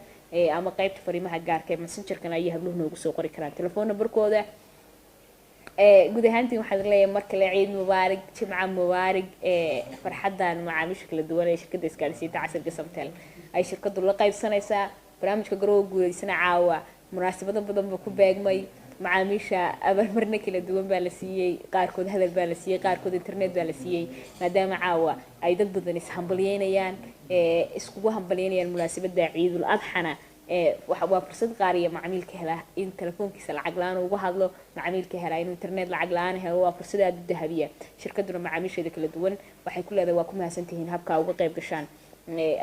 ama qaybta fariimaha gaarka ee Messengerkan ayay habluhu noogu soo qori karaan telefoon nambarkooda. Guud ahaantiin waxaan leeyahay mar kale ciid mubaarig, jimca mubaarig. Farxaddan macaamiisha kala duwan ee shirkadda isgaadhsiinta casriga Samtel ay shirkadu la qaybsanaysaa. Barnaamijka Garowa Guuleysana caawa munaasabado badan buu ku beegmay. Macaamiisha abaalmarino kala duwan baa la siiyey, qaarkood hadal baa la siiyey, qaarkood internet baa la siiyey, maadaama caawa ay dad badan ishambalyeynayaan, iskugu hambalyeynayaan munaasabada ciidul adxana. Waa fursad qaaliya macmiilka helaa in telefoonkiisa lacag la-aan uga hadlo, macmiilka helaa inuu internet lacag la-aan helo. Waa fursad aada u dahabiya. Shirkaduna macaamiisheeda kala duwan waxay ku leedahay waa ku mahadsantihiin habka uga qayb gashaan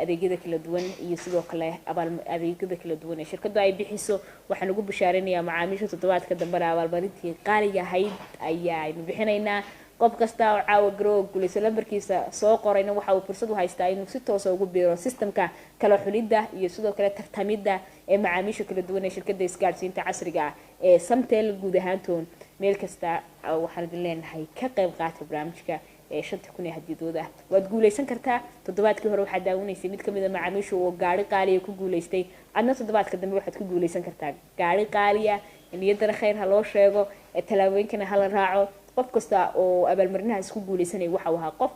adeegyada kala duwan iyo sidoo kale abaal adeegyada kala duwan ee shirkadu ay bixiso. Waxaan ugu bishaarinayaa macaamiisha toddobaadka dambena abaalmarintii qaaliga ahayd ayaaynu bixinaynaa. Qof kasta oo caawa garoo guulayso lambarkiisa soo qorayna waxa uu fursad u haystaa inuu si toosa ugu biiro systemka kala xulidda iyo sidoo kale tartamidda ee macaamiisha kala duwan ee shirkadda isgaadhsiinta casriga ah ee Samtel. Guud ahaantoon meel kasta waxaan idin leenahay ka qayb qaata barnaamijka ee 5000 ee hadiyadooda ah, waad guuleysan kartaa. Toddobaadkii hore waxaad daawanaysay mid kamid a macaamiisha oo gaari qaaliya ku guuleystay. Adna toddobaadka dambe waxaad ku guuleysan kartaa gaari qaaliya. Niyaddana khayr ha loo sheego, tallaabooyinkana hala raaco. Qof kasta oo abaalmarinahaas ku guuleysanaya waxa uu ahaa qof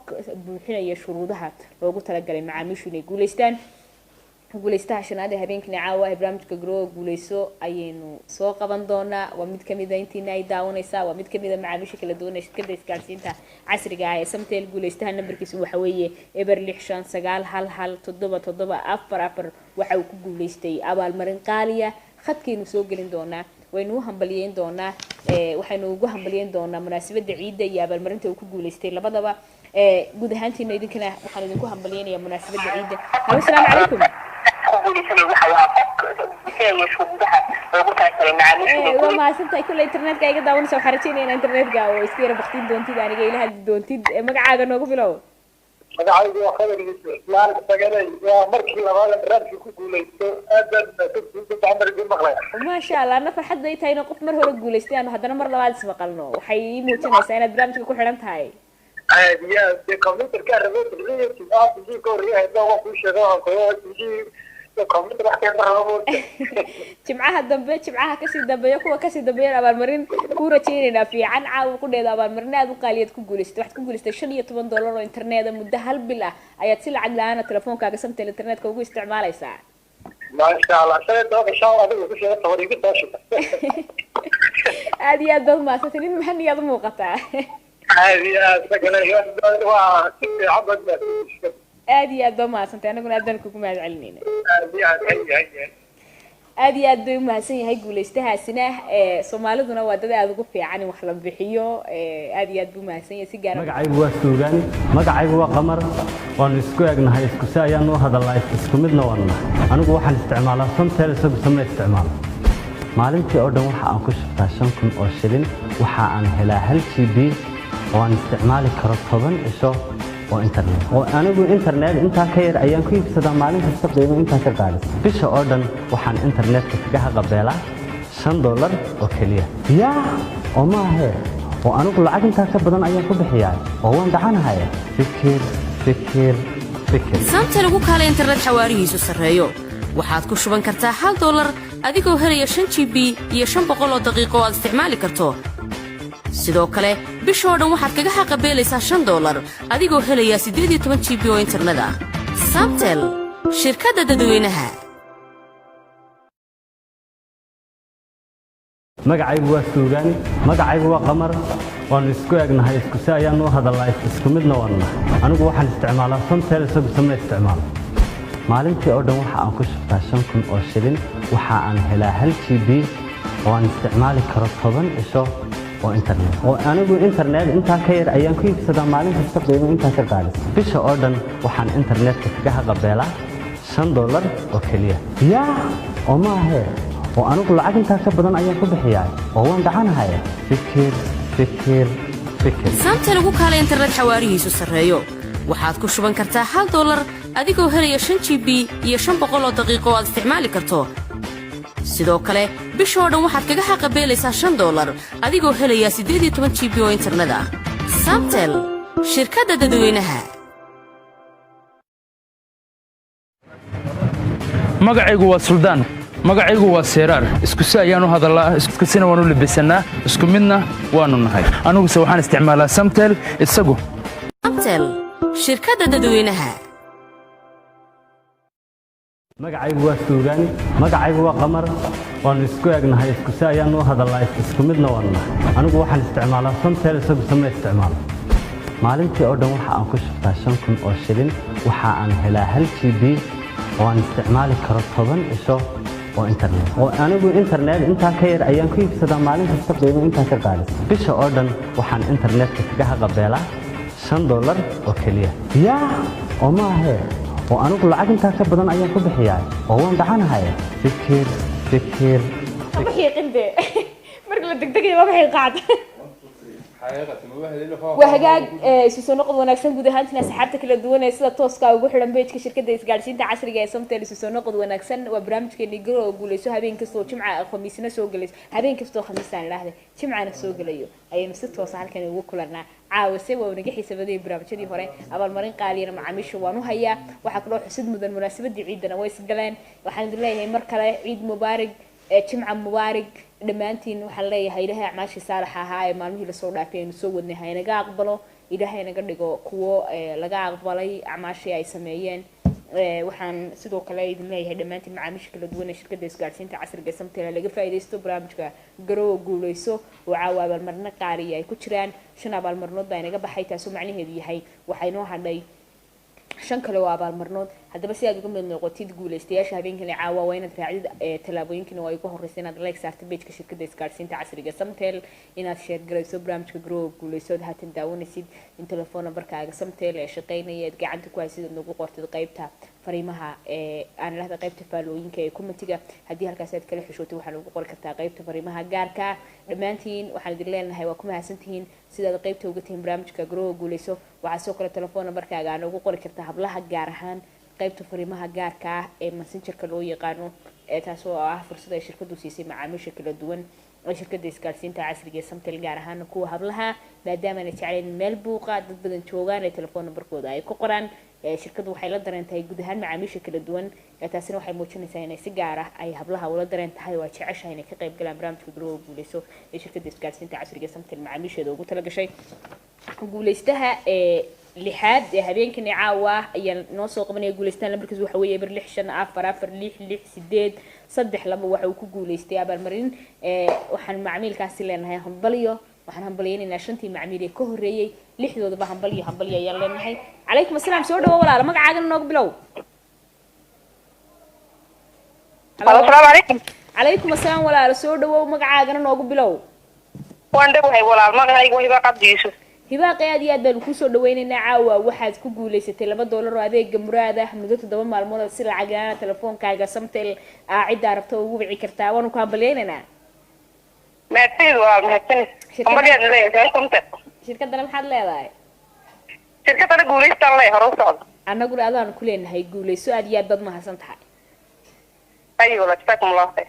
buuxinaya shuruudaha loogu talagalay macaamiishu inay guuleystaan. Guuleystaha shanaad ee habeenkani caawa ah barnaamijka Garowa Guuleyso ayaynu soo qaban doonaa. Waa mid kamid a intiina ay daawanaysaa, waa mid kamid a macaamiisha kala duwan ee shirkadda isgaadhsiinta casriga ah ee Samtel. Guuleystaha nambarkiisu waxa weeye 0659117744. Waxa uu ku guuleystay abaalmarin qaaliya. Khadkaynu soo gelin doonaa, waynu u hambalyeyn doonaa, waxaynu ugu hambalyeyn doonaa munaasabadda ciidda iyo abaalmarinta uu ku guuleystay labadaba. Guud ahaantiina idinkana waxaan idinku hambalyeynayaa munaasabadda ciidda. Halo, asalaamu calaykum. Waa mahadsantahay. Kulle internetka iga daawanaysa, waxaan rajeynaya inaa internetka oo iska yara baktin doontid, aniga ila hadli doontid. Magacaaga noogu bilow. Magacaygu waa Khadar Yuusuf Cismaan Saganay. Waa markii labaad aan barnaamijka ku guuleysto. Aad baan mahadsantihiin, mar idin maqlaya. Maasha Allah, ana farxad bay tahay in qof mar hore guuleystay aanu haddana mar labaad ismaqalno. Waxay ii muujinaysaa inaad barnaamijka ku xidhan tahay. Aad iyo aad. Dee computerka rabo tv ka horreeya haydna waa kuu sheego, waxaan kuga tv computer wax ka rabo. Jimcaha dambe, jimcaha kasii dambeeya, kuwa kasii dambeeyana abaalmarin kuu rajaynaynaa fiican. Caawa qudheeda abaalmarin aada u qaaliyaad ku guuleysatay. Waxaad ku guuleysatay $15 oo internet. Muddo hal bil ah ayaad si lacag la-aana telefoonkaaga Samtel internetka ugu isticmaalaysaa. Maasha Allah, 15 shan adigu ku sheega, 10 igu soo shuba. Aada iyo aad baad umahadsantay, nin mahaniyaad u muuqataa. Aad iyo aad Saganay, waa si fiican baad mahadsantihiin. Aada iyo aad baa umahadsantay, anaguna aad baan kugu mahad celinayna. Aad iyo aad, hay hay hay. Aad iyo aad bay umahadsan yahay guuleystahaasina. Soomaaliduna waa dad aada ugu fiican in wax la bixiyo. Aad iyo aad buu umahadsan yahay si gaara. Magacaygu waa Suugaani. Magacaygu waa Qamar. Waanu isku egnahay, isku si ayaanu u hadalnaa, isku midna waanu nahay. Anigu waxaan isticmaalaa Somtel, isagu sama isticmaalo. Maalintii oo dhan waxa aan ku shubtaa 5000 oo shilin. Waxa aan helaa 1 GB oo aan isticmaali karo 10 cisho oo internet, oo anigu internet intaa ka yar ayaan ku iibsadaa maalin kasta qiimo intaa ka qaalisan. Bisha oo dhan waxaan internetka kaga haqabeelaa $5 oo keliya. Yaa, oo maahe oo anigu lacag intaa ka badan ayaan ku bixiyaa oo waan dhacanahay. Fikir, fikir, fikir. Samtel ugu kaala internet xawaarihiisu sarreeyo. Waxaad ku shuban kartaa $1 adigoo helaya 5 GB iyo 500 oo daqiiqo oo aad isticmaali karto. Sidoo kale bishoo dhan waxaad kaga xaqabeelaysaa $5 adigoo helaya 18 GB oo internet ah. Samtel, shirkadda dadweynaha. Magacaygu waa Suugaani. Magacaygu waa Qamar. Waanu isku egnahay, isku si ayaanu u hadalnaa, isku midna waanu nahay. Anigu waxaan isticmaalaa Somtel, isagu sama isticmaalo. Maalintii oo dhan waxa aan ku shubtaa 5000 oo shilin. Waxa aan helaa 1 GB oo aan isticmaali karo 10 cisho oo internet, oo anigu internet intaa ka yar ayaan ku iibsadaa maalin kasta qiimo intaa ka qaalisan. Bisha oo dhan waxaan internetka kaga haqabeelaa $5 oo keliya. Yaa, oo maahe oo anigu lacag intaa ka badan ayaan ku bixiyaa oo waan dhacanahay. Fikir, fikir, fikir. Samtel ugu kaala internet xawaarihiisu sarreeyo. Waxaad ku shuban kartaa $1 adigoo helaya 5 GB iyo 500 oo daqiiqo oo aad isticmaali karto. Sidoo kale bishoo dhan waxaad kaga xaqabeelaysaa $5 adigoo helaya 18 GB oo internet ah. Samtel, shirkadda dadweynaha. Magacaygu waa Suldaan. Magacaygu waa Seeraar. Isku si ayaan u hadallaa, isku sina waan u labisannaa, isku midna waannu nahay. Aniguse waxaan isticmaalaa Samtel, isagu Samtel, shirkadda dadweynaha. Magacaygu waa Suugaani. Magacaygu waa Qamar. Waanu isku egnahay, isku si ayaanu u hadalnaa, isku midna waanu nahay. Anigu waxaan isticmaalaa Somtel, isagu sama isticmaalo. Maalintii oo dhan waxa aan ku shubtaa 5000 oo shilin. Waxa aan helaa 1 GB oo aan isticmaali karo 10 cisho. Oo internet oo anigu internet intaa ka yar ayaan ku iibsadaa maalin kasta qiimo intaa ka qaalis. Bisha oo dhan waxaan internetka kaga haqabeelaa $5 oo keliya. Yaa, oo ma ahee, oo anigu lacag intaa ka badan ayaan ku bixiyaa oo waan dhacanahay. Fikir, fikir. Ma xiiqin dee, marka la degdegayo maba xiiqaad. Waa hagaag, isu soo noqod wanaagsan guud ahaantina asxaabta kala duwan ee sida tooska ugu xidhan page-ka shirkadda isgaadhsiinta casriga ee Somtel. Isu soo noqod wanaagsan. Waa barnaamijkeeni Garo oo Guuleyso, habeen kastoo Jimca, Khamiisna soo gelayso, habeen kastoo Khamiisaan idhaahde, Jimcana soo gelayo ayaynu si toosa halkan ugu kulanaa. Caawase waa naga xiisa badayay barnaamijyadii hore. Abaalmarin qaaliyana macaamiisha waan u hayaa. Waxaa kaloo xusid mudan munaasabadii ciidana way isgaleen. Waxaan idin leeyahay mar kale ciid mubaarig, jimca mubaarig dhammaantiin. Waxaan leeyahay Ilaahay acmaashii saalaxa ahaa ee maalmihii lasoo dhaafay aynu soo wadnay ha inaga aqbalo. Ilaahay naga dhigo kuwo laga aqbalay acmaashii ay sameeyeen. Waxaan sidoo kale idin leeyahay dhammaantiin macaamiisha kala duwan ee shirkadda isgaadhsiinta casriga ee Samtel, laga faa'iidaysto barnaamijka Garowa Guuleyso oo caawa abaalmarino qaaliya ay ku jiraan. Shan abaalmarinood baa inaga baxay, taasoo macnaheedu yahay waxaa inoo hadhay shan kale oo abaalmarinood. Haddaba si aad uga mid noqotid guuleystayaasha habeenkan caawa, waa inaad raacdid tallaabooyinkan oo ay ugu horeysa inaad like saarto page-ka shirkadda isgaadhsiinta casriga Samtel, inaad share garayso barnaamijka Garowa Guuleyso ood haatan daawanaysid, in telefoon nambarkaaga Samtel ee shaqeynaya aad gacanta ku haysid aad nagu qortid qaybta fariimaha ee aan idhahda qaybta faalooyinka ee commentiga. Haddii halkaas aad kala xishootay, waxaa nagu qori kartaa qaybta fariimaha gaarka ah. Dhammaantiin waxaan idin leenahay waa ku mahadsantihiin sidaad qaybta uga tihiin barnaamijka Garowa Guuleyso. Waxaa sidoo kale telefoon nambarkaaga aa noogu qori kartaa hablaha, gaar ahaan qaybta fariimaha gaarka ah ee Messengerka loo yaqaano, ee taasoo ah fursad ay shirkadu siisay macaamiisha kala duwan ee shirkadda isgaadhsiinta casriga ee Samtel, gaar ahaan kuwa hablaha, maadaama aanay jeclayn meel buuqa dad badan joogaan ee telefoon nambarkooda ay ku qoraan. Shirkaddu waxay la dareen tahay guud ahaan macaamiisha kala duwan, taasina waxay muujinaysaa inay si gaar ah ay hablaha ula dareen tahay oo ay jeceshahay inay ka qayb galaan barnaamijka Garowa Guuleyso ee shirkadda isgaadhsiinta casriga ee Samtel macaamiisheeda ugu talagashay. Guuleystaha ee lixaad ee habeenkani caawa ayaa noo soo qabanaya. Guuleystahan lambarkiisu waxa weeye 06544666832. Waxa uu ku guuleystay abaalmarin. Waxaan macmiilkaasi leenahay hambalyo. Waxaan hambalyaynaynaa shantii macmiil ee ka horreeyey, lixdoodaba hambalyo, hambalyo ayaan leenahay. Calaykum asalaam, soo dhawo walaala, magacaagana noogu bilow. Halo, asalaamu calaykum. Calaykum asalaam walaala, soo dhawow, magacaagana noogu bilow. Waan dhowahay walaal, magacaygu waa Hibaaq Cabdi Yuusuf. Hibaaqi, aad iyo aad baanu kusoo dhaweynaynaa. Caawa waxaad ku guuleysatay $2 oo adeega Muraad ah muddo 7 maalmood si lacag la-aan telefoonkaaga Samtel aa ciddaa rabto ugu wici kartaa. Waanu ku hambalyaynaynaa. Mahadsanid walaal, mahadsanid. Hambalyaad leeyahay Somtel. Shirkadana maxaad leedahay? Shirkadana guulaystaan leeyahay, hore u socda. Annaguna adaanu ku leenahay guuleyso. Aad iyo aad baad mahadsan tahay. Ayo walaal, jazaakum Allahu khayr.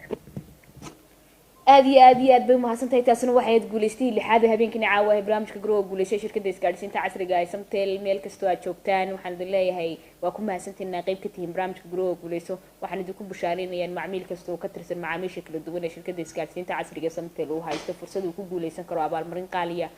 Aad iyo aad iyo aad bay umahadsan tahay. Taasina waxay ahayd guuleystihii lixaad ee habeenkani caawa ee barnaamijka Garowa Guuleystay shirkadda isgaadhsiinta casriga ee Samtel. Meel kastoo aad joogtaan, waxaan idin leeyahay waa ku mahadsantihiin inaa qayb ka tihiin barnaamijka Garowa Guuleyso. Waxaan idinku bushaareynayaa in macmiil kasta oo ka tirsan macaamiisha kala duwan ee shirkadda isgaadhsiinta casriga ee Samtel uu haysto fursad uu ku guuleysan karo abaalmarin qaaliya.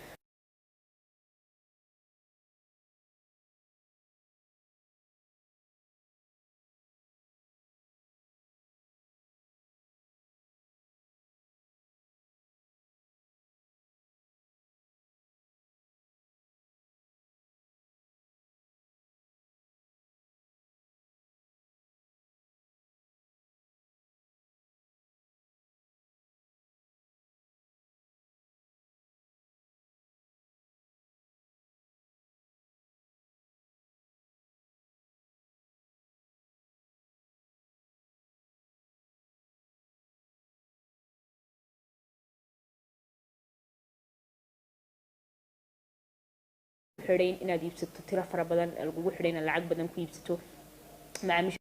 Xidhayn inaad iibsato tiro fara badan lagugu xidhay inaad lacag badan ku iibsato macaamiisha.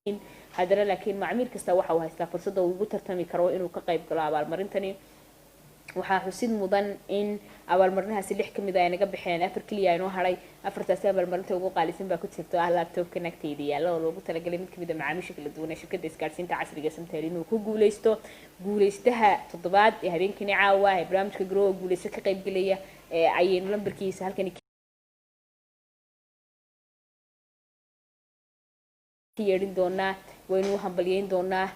Haddana laakiin macmiil kasta waxa uu haystaa fursadda uu ugu tartami karo inuu ka qayb galo abaalmarintani. Waxaa xusid mudan in abaalmarinahaasi lix kamid ah ay naga baxeen, afar keliya inoo haray. Afartaasi abaalmarinta ugu qaalisan baa ku jirto, ah laptopka agteyda yaalla oo loogu talagalay mid kamid a macaamiisha kala duwan ee shirkadda isgaarsiinta casriga Samtel inuu ku guuleysto. Guuleystaha toddobaad ee habeenkani caawa ee barnaamijka Garowa Guuleysto ka qaybgelaya ayaynu lambarkiisa halkani ka yeedhin doonaa, waynu u hambalyeyn doonaa,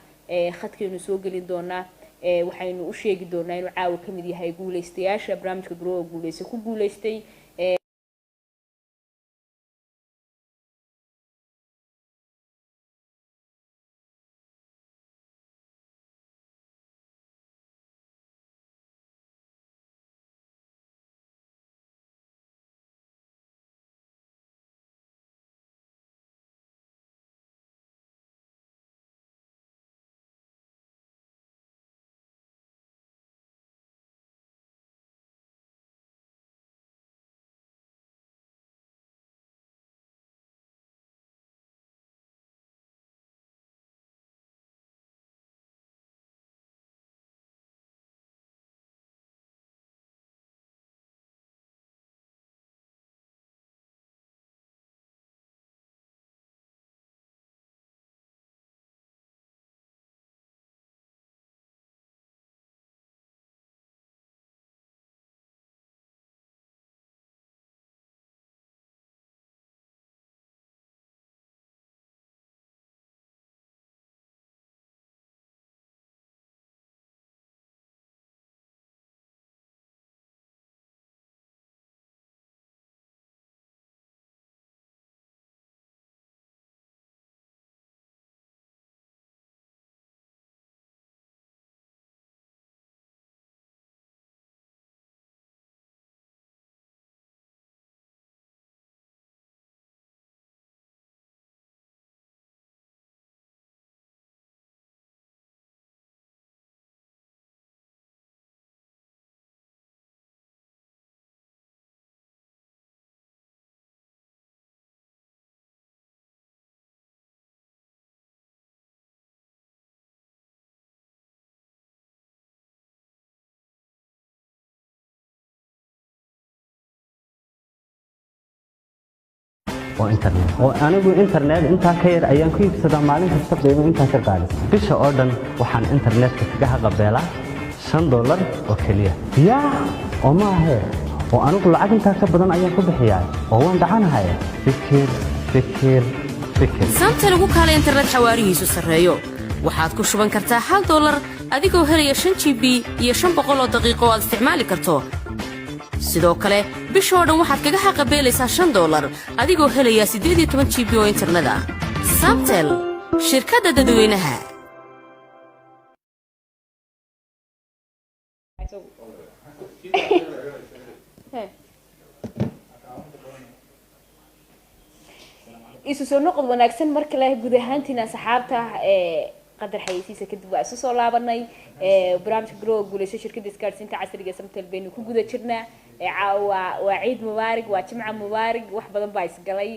khadkaynu soo gelin doonaa, waxaynu u sheegi doonaa inuu caawa kamid yahay guuleystayaasha barnaamijka Garowa Guuleysta ku guuleystay. Oo internet oo anigu internet intaa ka yar ayaan ku iibsadaa maalin kasta, qiimo intaa ka qaalisan. Bisha oo dhan waxaan internetka kaga haqabeelaa $5 oo keliya. Yaa, oo ma ahe, oo anigu lacag intaa ka badan ayaan ku bixiyaa oo waan dhacanahay. Fikir, fikir, fikir. Samtel ugu kaalay internet xawaarihiisu sarreeyo. Waxaad ku shuban kartaa $1 adigoo helaya 5 GB iyo 500 oo daqiiqo oo aad isticmaali karto. Sidoo kale bishoo dhan waxaad kaga xaqabeelaysaa $5 adigoo helaya 18 GB oo internet ah. Samtel, shirkadda dadweynaha. Isu soo noqod wanaagsan mar kale guud ahaantiina asxaabta. Qadar xayeysiisa kadib waa isu soo laabanay. Barnaamijka Garowa Guuleyso, shirkadda isgaarsiinta casriga ee Samtel baynu ku guda jirnaa. Caawa waa ciid mubaarig, waa jimca mubaarig, wax badan baa isgalay.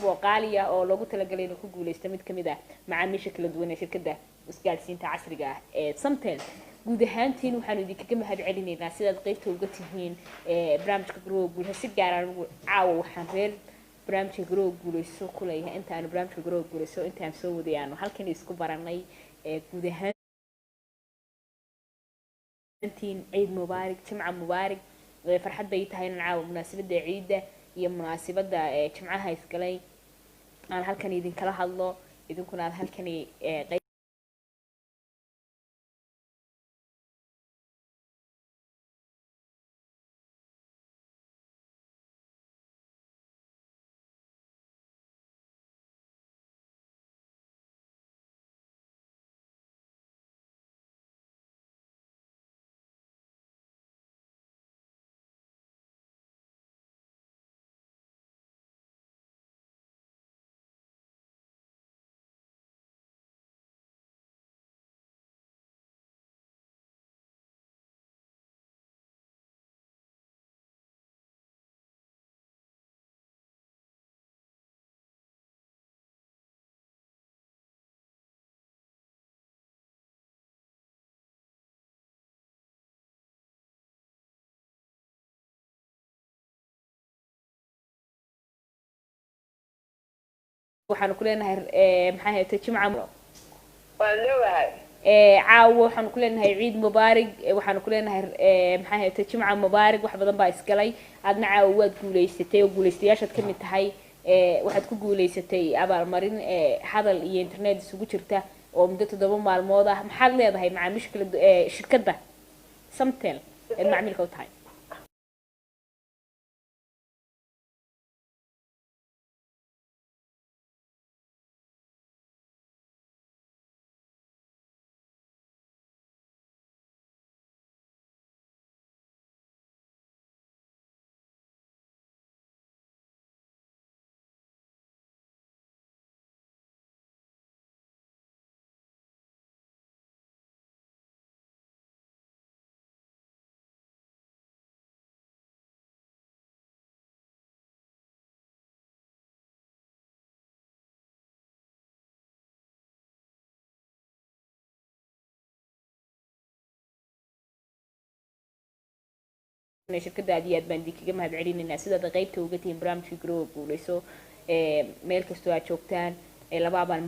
Oo qaali ah oo loogu talagalay inuu ku guuleysto mid kamid ah macaamiisha kala duwan ee shirkadda isgaadhsiinta casriga ah ee Samtel. Guud ahaantiin waxaanu idinkaga mahad celinaynaa sidaad qeybta uga tihiin barnaamijka Garowa Guuleyso. Si gaar ah anigu caawa waxaan reer barnaamijka Garowa Guuleyso ku leeyahay intaanu barnaamijka Garowa Guuleyso intaan soo waday aanu halkan isku baranay. Guud ahaantiin ciid mubaarig, jimca mubaarig. Farxad bay tahay inaan caawa munaasabadda ciidda iyo munaasabadda jimcaha isgalay aan halkan idinkala hadlo, idinkuna aad halkani Waxaanu ku leenahay maxay ahayd, Jimca. Waan leeyahay. Caawa waxaanu ku leenahay ciid mubaarig. Waxaanu ku leenahay maxay ahayd, Jimca mubaarig. Wax badan baa isgalay. Aadna caawa waad guulaysatay oo guulaystayaashaad ka mid tahay. Waxaad ku guulaysatay abaalmarin hadal iyo internet isugu jirta oo muddo 7 maalmood ah. Maxaad leedahay macaamiisha kala shirkadda Samtel eed macmiilka u tahay? Shirkadda aad iyo aad baan idinkaga mahad celinaynaa sidaad qaybta uga tihiin barnaamijka Garowa Guuleyso. Meel kastoo aad joogtaan laba abaal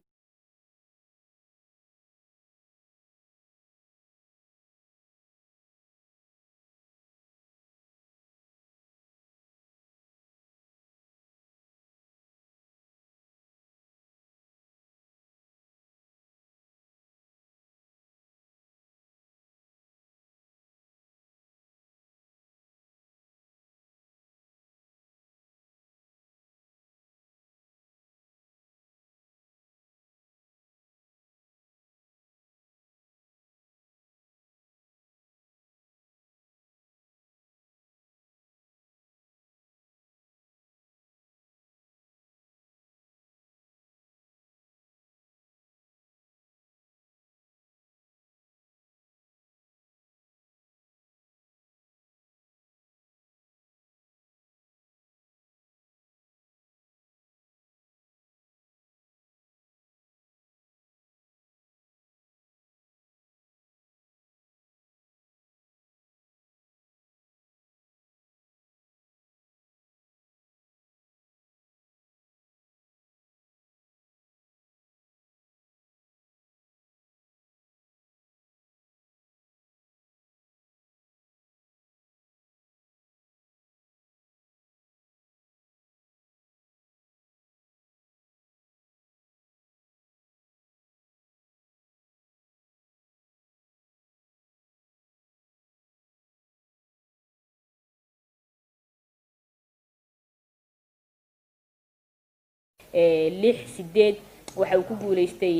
6 8 waxa uu ku guuleystay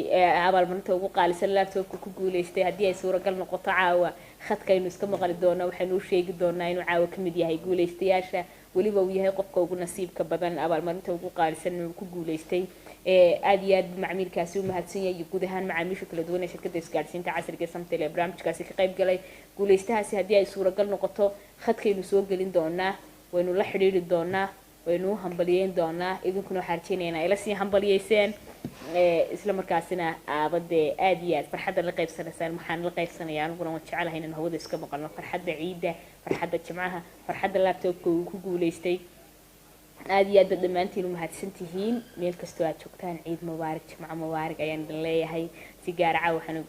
abaalmarinta ugu qaalisan, laptopka ku guuleystay. Haddii ay suuragal noqoto, caawa khadkaynu iska maqli doonaa, waxaynu u sheegi doonaa inuu caawa ka mid yahay guuleystayaasha, weliba uu yahay qofka ugu nasiibka badan, abaalmarinta ugu qaalisan uu ku guuleystay. Aad iyo aad buu macmiilkaasi u mahadsan yahay iyo guud ahaan macaamiisha kala duwan ee shirkadda isgaadhsiinta casriga ee Samtel ee barnaamijkaasi ka qayb galay. Guuleystahaasi haddii ay suuragal noqoto, khadkaynu soo gelin doonaa, waynu la xidhiidhi doonaa, waynu u hambaliyeyn doonaa. Idinkuna waxaan rajeynaynaa ila sii hambaliyeyseen, isla markaasina aabadee aad iyo aad farxadda la qaybsanaysaan. Waxaan la qaybsanayaa aniguna, waan jecelahay inaan hawada iska maqalno farxadda ciidda, farxadda jimcaha, farxadda laptopka uu ku guuleystay. Aad iyo aad baad dhammaantiin u mahadsan tihiin meel kastoo aad joogtaan. Ciid mubaarak, jimco mubaarak ayaan idin leeyahay. Si gaar ah waxaan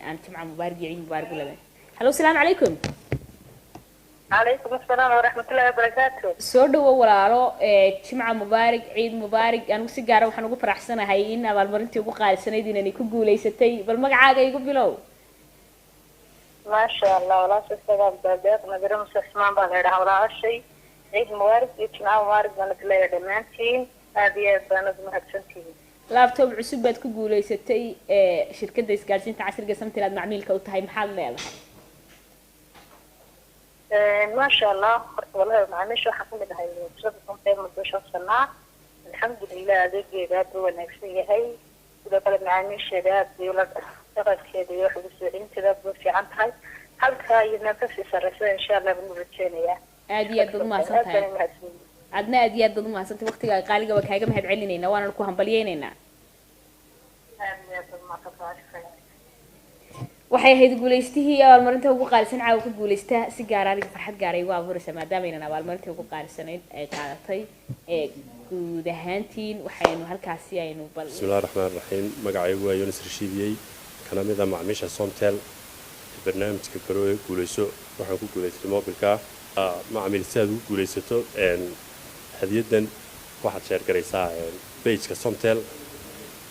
aan jimco mubaarak iyo ciid mubaarak u leedahay. Hallo, asalaamu calaykum. Calaykum asalaam waraxmatullahi wabarakaatu. Soo dhawo walaalo. Jimca mubaarak, ciid mubaarak. Anigu si gaara waxaan ugu faraxsanahay in abaalmarintii ugu qaalisanayd inani ku guulaysatay. Bal magacaaga igu bilow. Maasha Allah, walaasha sagaal baadeeq Nadire Muse Cusmaan baa la yidhaha. Walaashay, ciid mubaarak iyo jimca mubaarak baan idin leeyahay dhammaantiin. Aad iyo aad baan ugu mahadsantihiin. Laptop cusub baad ku guulaysatay, shirkadda isgaadhsiinta casriga Samtel aad macmiilka u tahay. Maxaad leedahay? Maasha Allah, horta wallahi macaamiisha waxaan kamid ahay shirkadda Samtel muddo 5 sanaa. Alxamdulilah, adeegeeda aad buu wanaagsan yahay. Sidoo kale macaamiisheeda aad bay ula dhaqankeeda iyo wax ugu soo celinteeda aad bay u fiican tahay. Halkaa iyo meel kasii sarreysa insha Allah baan u rajeynayaa. Aad iyo aad baad umahadsan Aad tahay. baan umahadsanyihin. Adna aad iyo aad baad umahadsantahay. Waqtigaa qaaliga waa kaaga mahad celinaynaa, waana ku hambalyeynaynaa. Aad iyo aad baad umahadsantahay. Waxay ahayd guulaystihii abaalmarinta ugu qaalisan caawa ku guulaysta. Si gaara aniga farxad gaara igu abuuraysa maadaama aynan abaalmarinta ugu qaalisanayd ay qaadatay. Guud ahaantiin waxaynu halkaasi aynu bal Bismillahi Raxmaan Raxiim. Magacaygu waa Yunis Rashiidiyey, kana mid ah macmiisha Somtel. Barnaamijka Garoowe Guuleyso waxaan ku guulaystay mobilka. Macmiil, si aad ugu guulaysato hadiyaddan, waxaad share garaysaa pageka Somtel.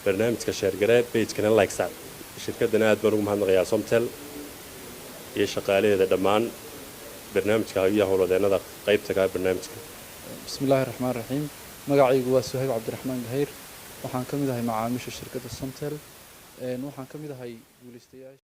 Barnaamijka share garee, pagekana like saar. Shirkaddana aad baan ugu mahadnaqayaa, Somtel iyo shaqaalaheeda dhammaan, barnaamijka iyo howlwadeennada qaybta ka barnaamijka. Bismillaahi Raxmaan Raxiim. Magacaygu waa Suhayb Cabdiraxmaan Gahayr. Waxaan ka mid ahay macaamiisha shirkadda Somtel. Waxaan ka mid ahay guulaystayaasha.